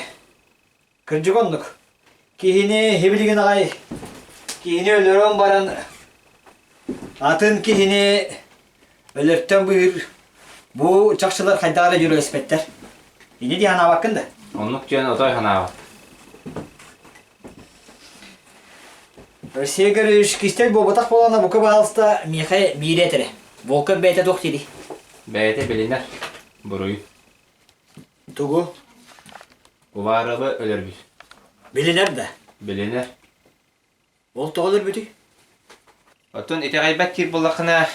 Кырдьык оннук. Киһини һибилигин аҕай киһини өлөрөн баран атын киһини өлөртөн быыһыыр бу чахчылар хайдах эрэ дьүрүлэспэттэр. Ини дии санаабаккын да? Оннук диэн отой санаабат. Россия Игоревич кистэл буолбатах буолана бука баһаалыста миэхэ биири этэрэ. Волков бэйэтэ туох диирий? Бэйэтэ билинэр. Буруй. Тугу? Уваровы өлөрбүт. Билинэр да? Билинэр. Ол тоҕо өлөрбүтүй? Оттон итэҕэйбэт диир буоллаххына,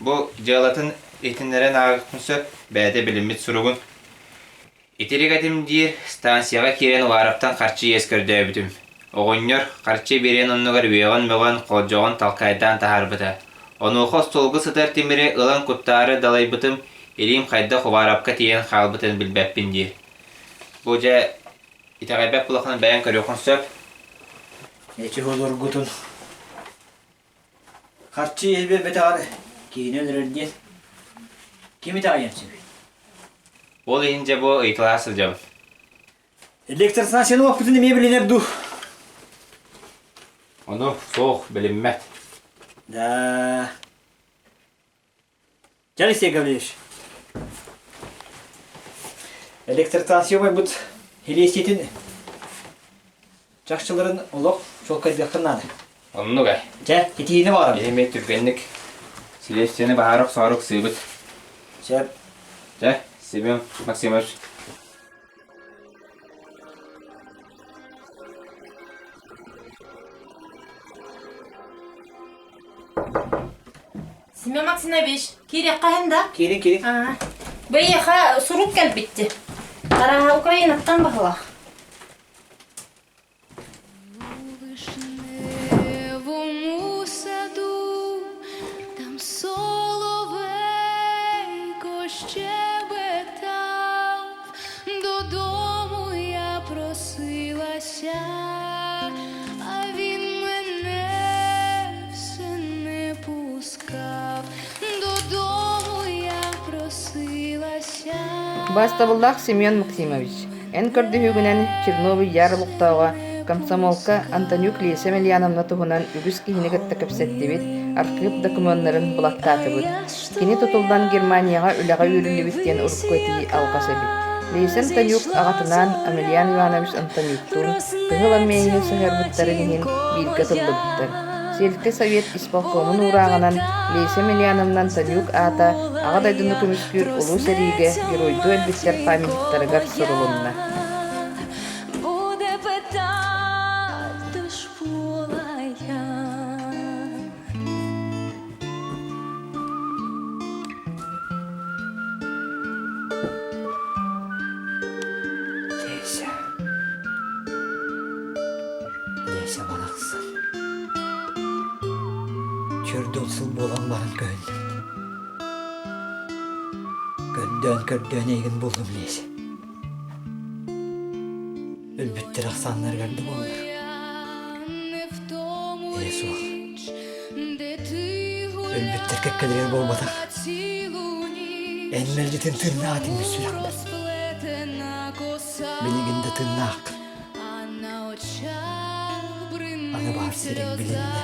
бу дьыалатын иһитиннэрэн ааҕыахпын сөп, бэйэтэ билиммит суругун. Итирик этим диир, станцияҕа киирэн Уваровтан харчы иэс көрдөөбүтүм. Оҕонньор харчы биэриэн оннугар үөҕэн-мөҕөн, холдьоҕон талкайдаан таһаарбыта. Онуоха остуолга сытар тимири ылан куттаары далайбытым, илиим хайдах Уваровка тиийэн хаалбытын билбэппин диир. Бу дьэ итэҕэйбэт буоллаххына бэйэҥ көрүөххүн сөп. Эчи олоргутун харчы иһи биэрбэтэҕэр киһини өлөрөр диэн ким итэҕэйиэн сөбүй? Ол иһин дьэ бу ыйыталаһа сылдьабын. Электростанцияны уоппутун эмиэ билинэр дуу? Ону суох билиммэт. Да. Дьэ, Алексей Гаврильевич, электростанция умайбыт хилиэстиитин чахчыларын олох чуолкайдыаххын наада. Оннук ээ. Чэ, итиини баҕарабын. Эһимэй түргэнник силиэстийэни баһаар охсоору ыксыыбыт. Сөп. Чэ, Семен Максимович. Семен Максимович, киириэххэ иһин да? Киирин, киирин. Аа. Бэйиэхэ сурук кэлбитти. Арааһа Украинаттан баһылах. Вишневому саду там соловейко щебетав, додому я просилася, а він мене все не пускав. Додому я просилася. Бастабыллаах Семен Максимович, эн көрдөһүүгүнэн Чернобыль Яр олохтооҕо комсомолка Антонюк Леся Емельяновна туһунан үгүс киһини кытта кэпсэттибит. архыып докумуоннарын булаттаатыбыт. Кини тутуллан Германияҕа үлэҕэ үүрүллүбүт диэн урукку этии алҕас эбит. Лейся Антонюк аҕатынаан Амельян Иванович Антонюктуун Кыһыл Армияны сыһыарбыттарын иһин бииргэ тыллыбыттар. Сельскэй совет исполкомун уурааҕынан Леся Емельяновна Антонюк аата Аҕа дойдуну көмүскүүр Улуу сэриигэ геройдуу өлбүттэр памятниктарыгар сурулунна. Леся. Леся барахсан. Чөрдөн сыл буолан баран көһүллүбүт. Көрдөөн-көрдөөн эйигин буллум Леся. Өлбүттэр ахсааннарыгар да буоллар. Ээ суох. Өлбүттэр кэккэлэригэр буолбатах. Эн мэлдьитин тыыннаах этиҥ сүрэхпэр. Билигин да тыыннааххын. Аны баар сириҥ билиннэ.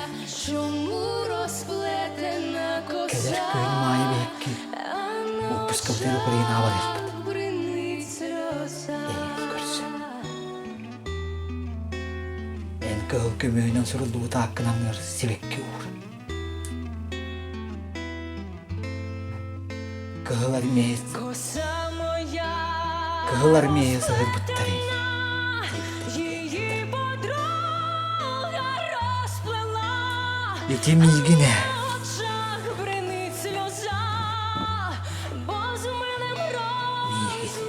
Кэлэр күһүн Маайа биһикки выпускабытыгар Украинаҕа барыахпыт. Эйигин көрсө. Эн кыһыл көмүһүнэн суруллубут ааккын аҥар сибэкки уур. Кыһыл армеец Кыһыл армия сыһырбыттарый Ити миигин ээ Миигин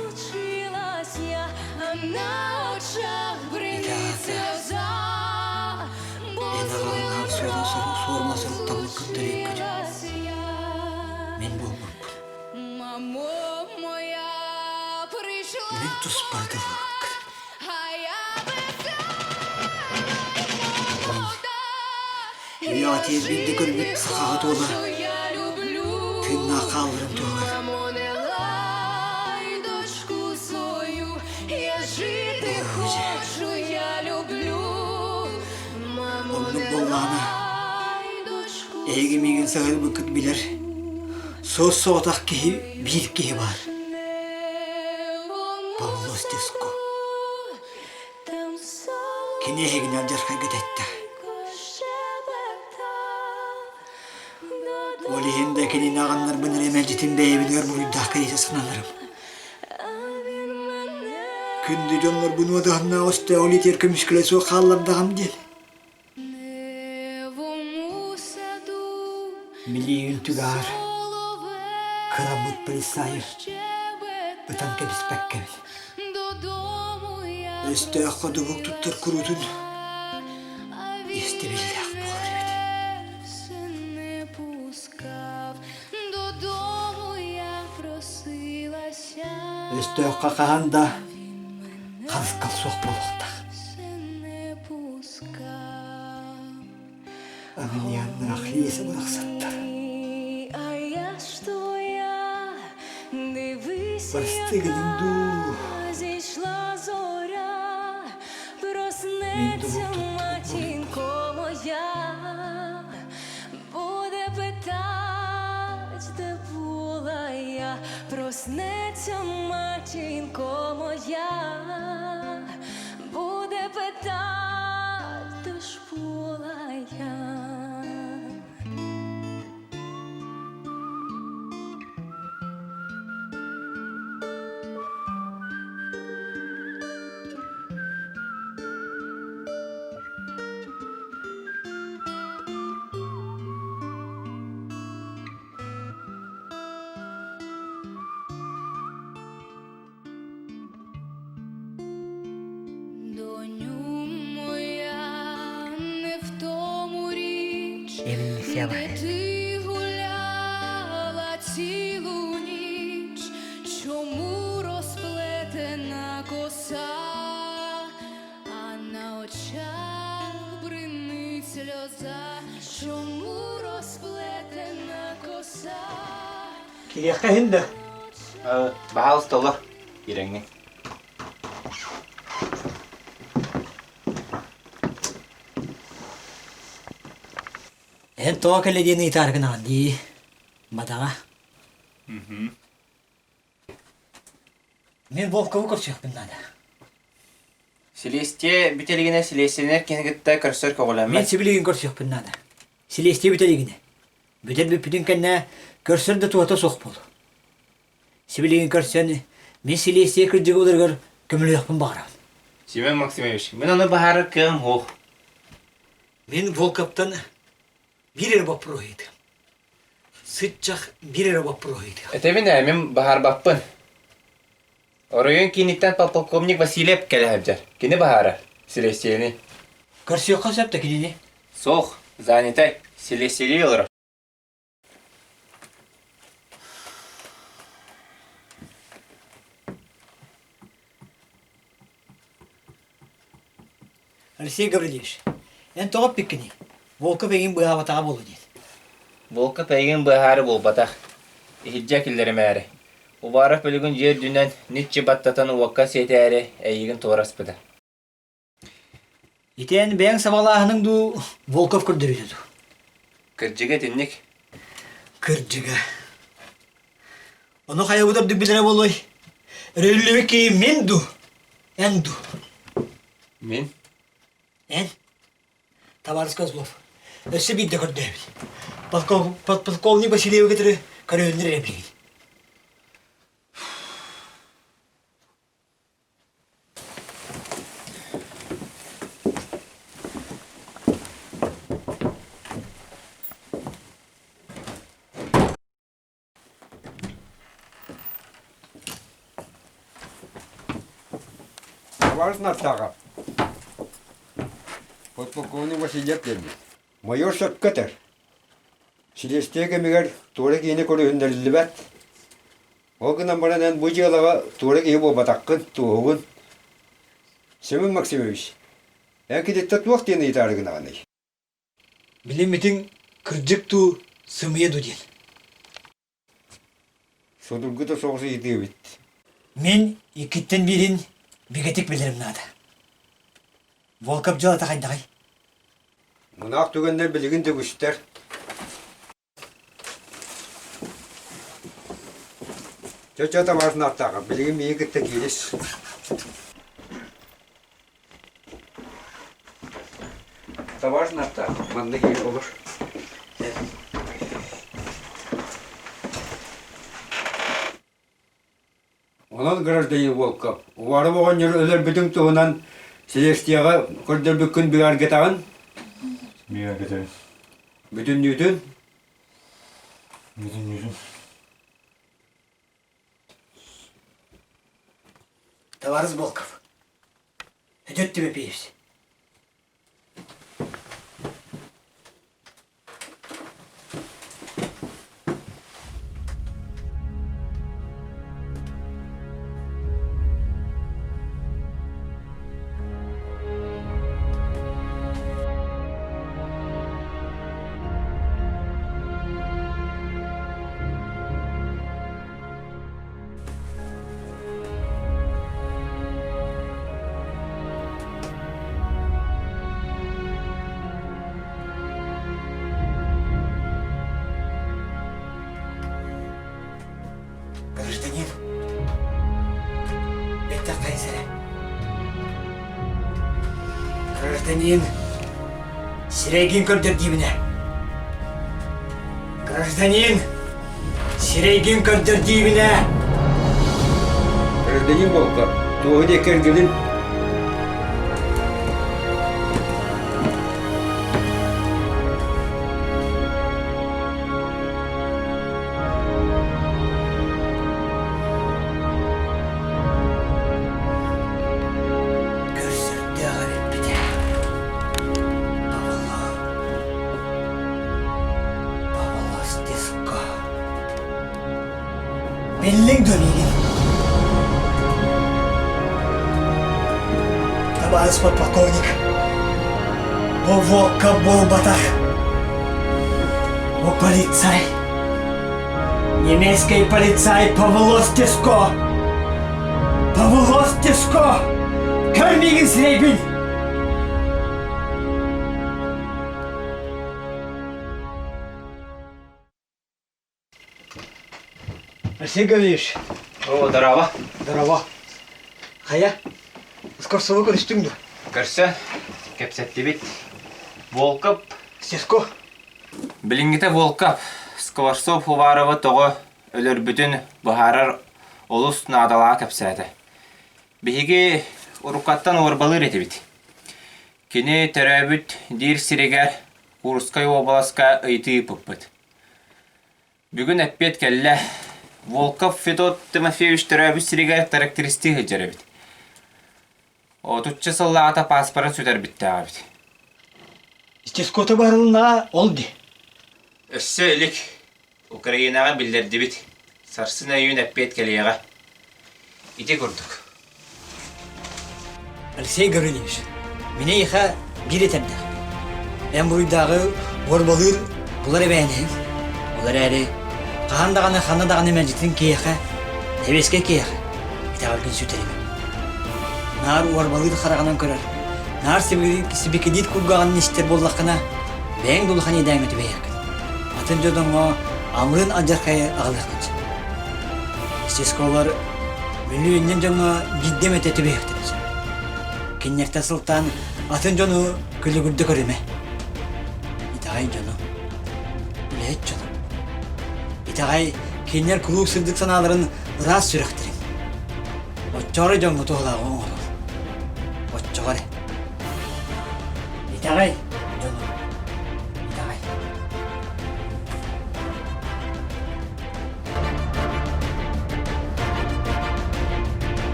Эн аҕаҕынаан суорума суруктаммыт көрдөрүүккүт мин буолбуппун. Мин туспар тыллыбыккын. Үйэҕэ биирдэ көрбүт сахаҕа туола тыыннаах хаалларым туһугар. Оннук буоллаҕына, эһиги миигин саһарбыккыт билэр, суос-соҕотох киһи биир киһи баар. Павло Стеско. Кини эһигини алдьархайга тэттэ. Ол иһин да кинини аҕыннарбын эрэ мэлдьитин бэйэбинигэр буруйдаах кэриэтэ сананарым. Күндү дьоннорбун уодаһыннаах өстөөх илиитигэр көмүскэлэ суох хааллардаҕым диэн. Милиин түгээр кыраммыт полицайы ытан кэбиспэккэбин. Өстөөххө дубук туттар куруутун истибиллээх буолар эбит. Өстөөххө хаһан да харыскал суох буолуохтаах. Огненных лиса барахсаттар. Прости гынын дуу. Мин дубук туттубут Буде питать, де була я, проснеться матінко моя, буде питать, де ж була я. Доню моя, не в тому річ, Эмин де ти гуляла цілу ніч, чому розплетена коса, а на очах бринить сльоза, чому розплетена коса? Кириэххэ иһин да? Баһаалыста олор, Ирэҥҥин. Эн Эн тоҕо кэлэ диэн ыйытаары гынаҕын дии, бадаҕа. Мин Волкову көрсүөхпүн наада. Силиэстийэ бүтэлигинэ силиэстийэлэнэр киһини кытта көрсөр Мин көҕүлэммэт. сибилигин көрсүөхпүн наада. Силиэстийэ бүтэлигинэ. Бүтэр бүппүтүн кэннэ көрсөр да туһата суох буолуо. Сибилигин көрсөн, мин силиэстийэ кырдьыга буларыгар көмөлөһүөхпүн баҕарабын. Семен Максимович, мин ону быһаарар кыаҕым суох. Мин Волковтан биир эрэ боппуруоһу ыйытыам. Сыччах биир эрэ боппуруоһу ыйытыам. Этэбин ээ, мин быһаарбаппын. Оройуон кииниттэн подполковник Васильев кэлэ сылдьар. Кини быһаарар. Силиэстийэни. Көрсүөххэ сөп да кинини? Суох, занятай. Силиэстийэлии олорор. Алексей Гаврильевич, эн тоҕо эппиккиний? Волков эйигин быыһаабатаҕа буолуо диэн. Волков эйигин быыһаары буолбатах. Иһирдьэ киллэримээри. Уваров билигин дьиэ үрдүнэн ниччи баттатан уокка сиэтээри эйигин туора аспыта. Ити эн бэйэҥ сабаҕалааһыныҥ дуу, Волков көрдөрүүтэ дуу? Кырдьыга итинник. Кырдьыга. Ону хайабыт ордук билэрэ буолуой? Өрүллүбүт киһи мин дуу, эн дуу? Мин? Эн? Табаарыс Козлов, өссө биирдэ көрдөөбүт. Подполковник Васильевы кытары көрөөннөр эрэ билигин. Табаарыс Нартааҕа, подполковник Васильев диэммит. Майор сөпкө этэр. Силиэстийэ кэмигэр туора киһини көрүһүннэриллибэт. Ол гынан баран эн бу дьыалаҕа туора киһи буолбатаххын, туоһугун. Семен Максимович, эн киниттэн туох диэн ыйытаары гынаҕыный? Билиммитиҥ кырдьык дуу, сымыйа дуу диэн. Судургута соҕус ыйытыы эбит. Мин иккиттэн биирин бигэтик билэрим наада. Волков дьыалата хайдаҕый? Мунаах түгэннэр билигин да үгүстэр. Чэ-чэ табаарынаахтааҕа, билигин миигин кытта киирис. Табаарынаахтаах, манна киир олор. Онон гражданин Волков, Уваров оҕонньору өлөрбүтүҥ туһунан силиэстийэҕэ көрдөрбүккүн бигэргэтэҕин? Бигэргэтэбин. Бүтүннүүтүн? Бүтүннүүтүн. Товарищ Волков, идет тебе пись. Гражданин, бэттэх хайсара. Гражданин, сирэйгин көрдөр диибинэ. Гражданин, сирэйгин көрдөр диибинэ. Гражданин Волков, туоһу диэки эргилин. Көрсөрдөөх эбиппит Павло Павло Стеско Биллиҥ дуо миигин? Табаарыс подполковник, бу водка буолбатах. Бу полицай. Немецкий полицай Павло Стеско. Павло Стеско! Көр миигин сирэйбин! Алексей Гаврильевич. О, здорово. Здорово. Хайа, Скорцову көрүстүҥ дуо? Көрсөн, кэпсэттибит. Волков. Сеско. Билиҥҥитэ Волков Скворцов Уваровы тоҕо өлөрбүтүн быһаарар олус наадалааҕы кэпсээтэ. Биһиги уруккаттан уорбалыыр этибит. Кини төрөөбүт диир сиригэр Курскай уобаласка ыйытыы ыыппыппыт. Бүгүн эппиэт кэллэ. Волков Федот Тимофеевич төрөөбүт сиригэр трактористыы сылдьар эбит. Отучча сыллааҕыта пааспарын сүтэрбиттээх эбит. Стескота барылына ол ди. Өссө илик. Украинаҕа биллэрдибит. Сарсын өйүүн эппиэт кэлиэҕэ. Ити курдук. Алексей Гаврильевич, мин эйиэхэ биир этэрдээх. Эн буруйдааҕы уорбалыыр булар эбээнэһиҥ. Ол эрээри хаһан даҕаны ханна даҕаны мэлдьитин киһиэхэ, тэбиэскэй киһиэхэ итэҕэлгин сүтэримэ. Наар уорбалыыр хараҕынан көрөр, наар сибикилиир кулгааҕын истэр буоллаххына, бэйэҥ да улахан иэдээҥҥэ түбэһиэххин. Атын дьоҥҥо амырыын алдьархайы аҕалыаххын сөп. Естестволар мөлүйүөннэн дьоҥҥо биирдэ эмэтэ түбэһиэхтэрин сөп. Кинилэртэн сылтаан атын дьону күлүгүрдэ көрүмэ. Итэҕэй дьону, үлэһит дьону. Итэҕэй кинилэр куруук сырдык санааларын ыраас сүрэхтэрин. Оччоҕо дьоҥҥо туһалааҕы оҥорор. Оччоҕо эрэ. Итэҕэй.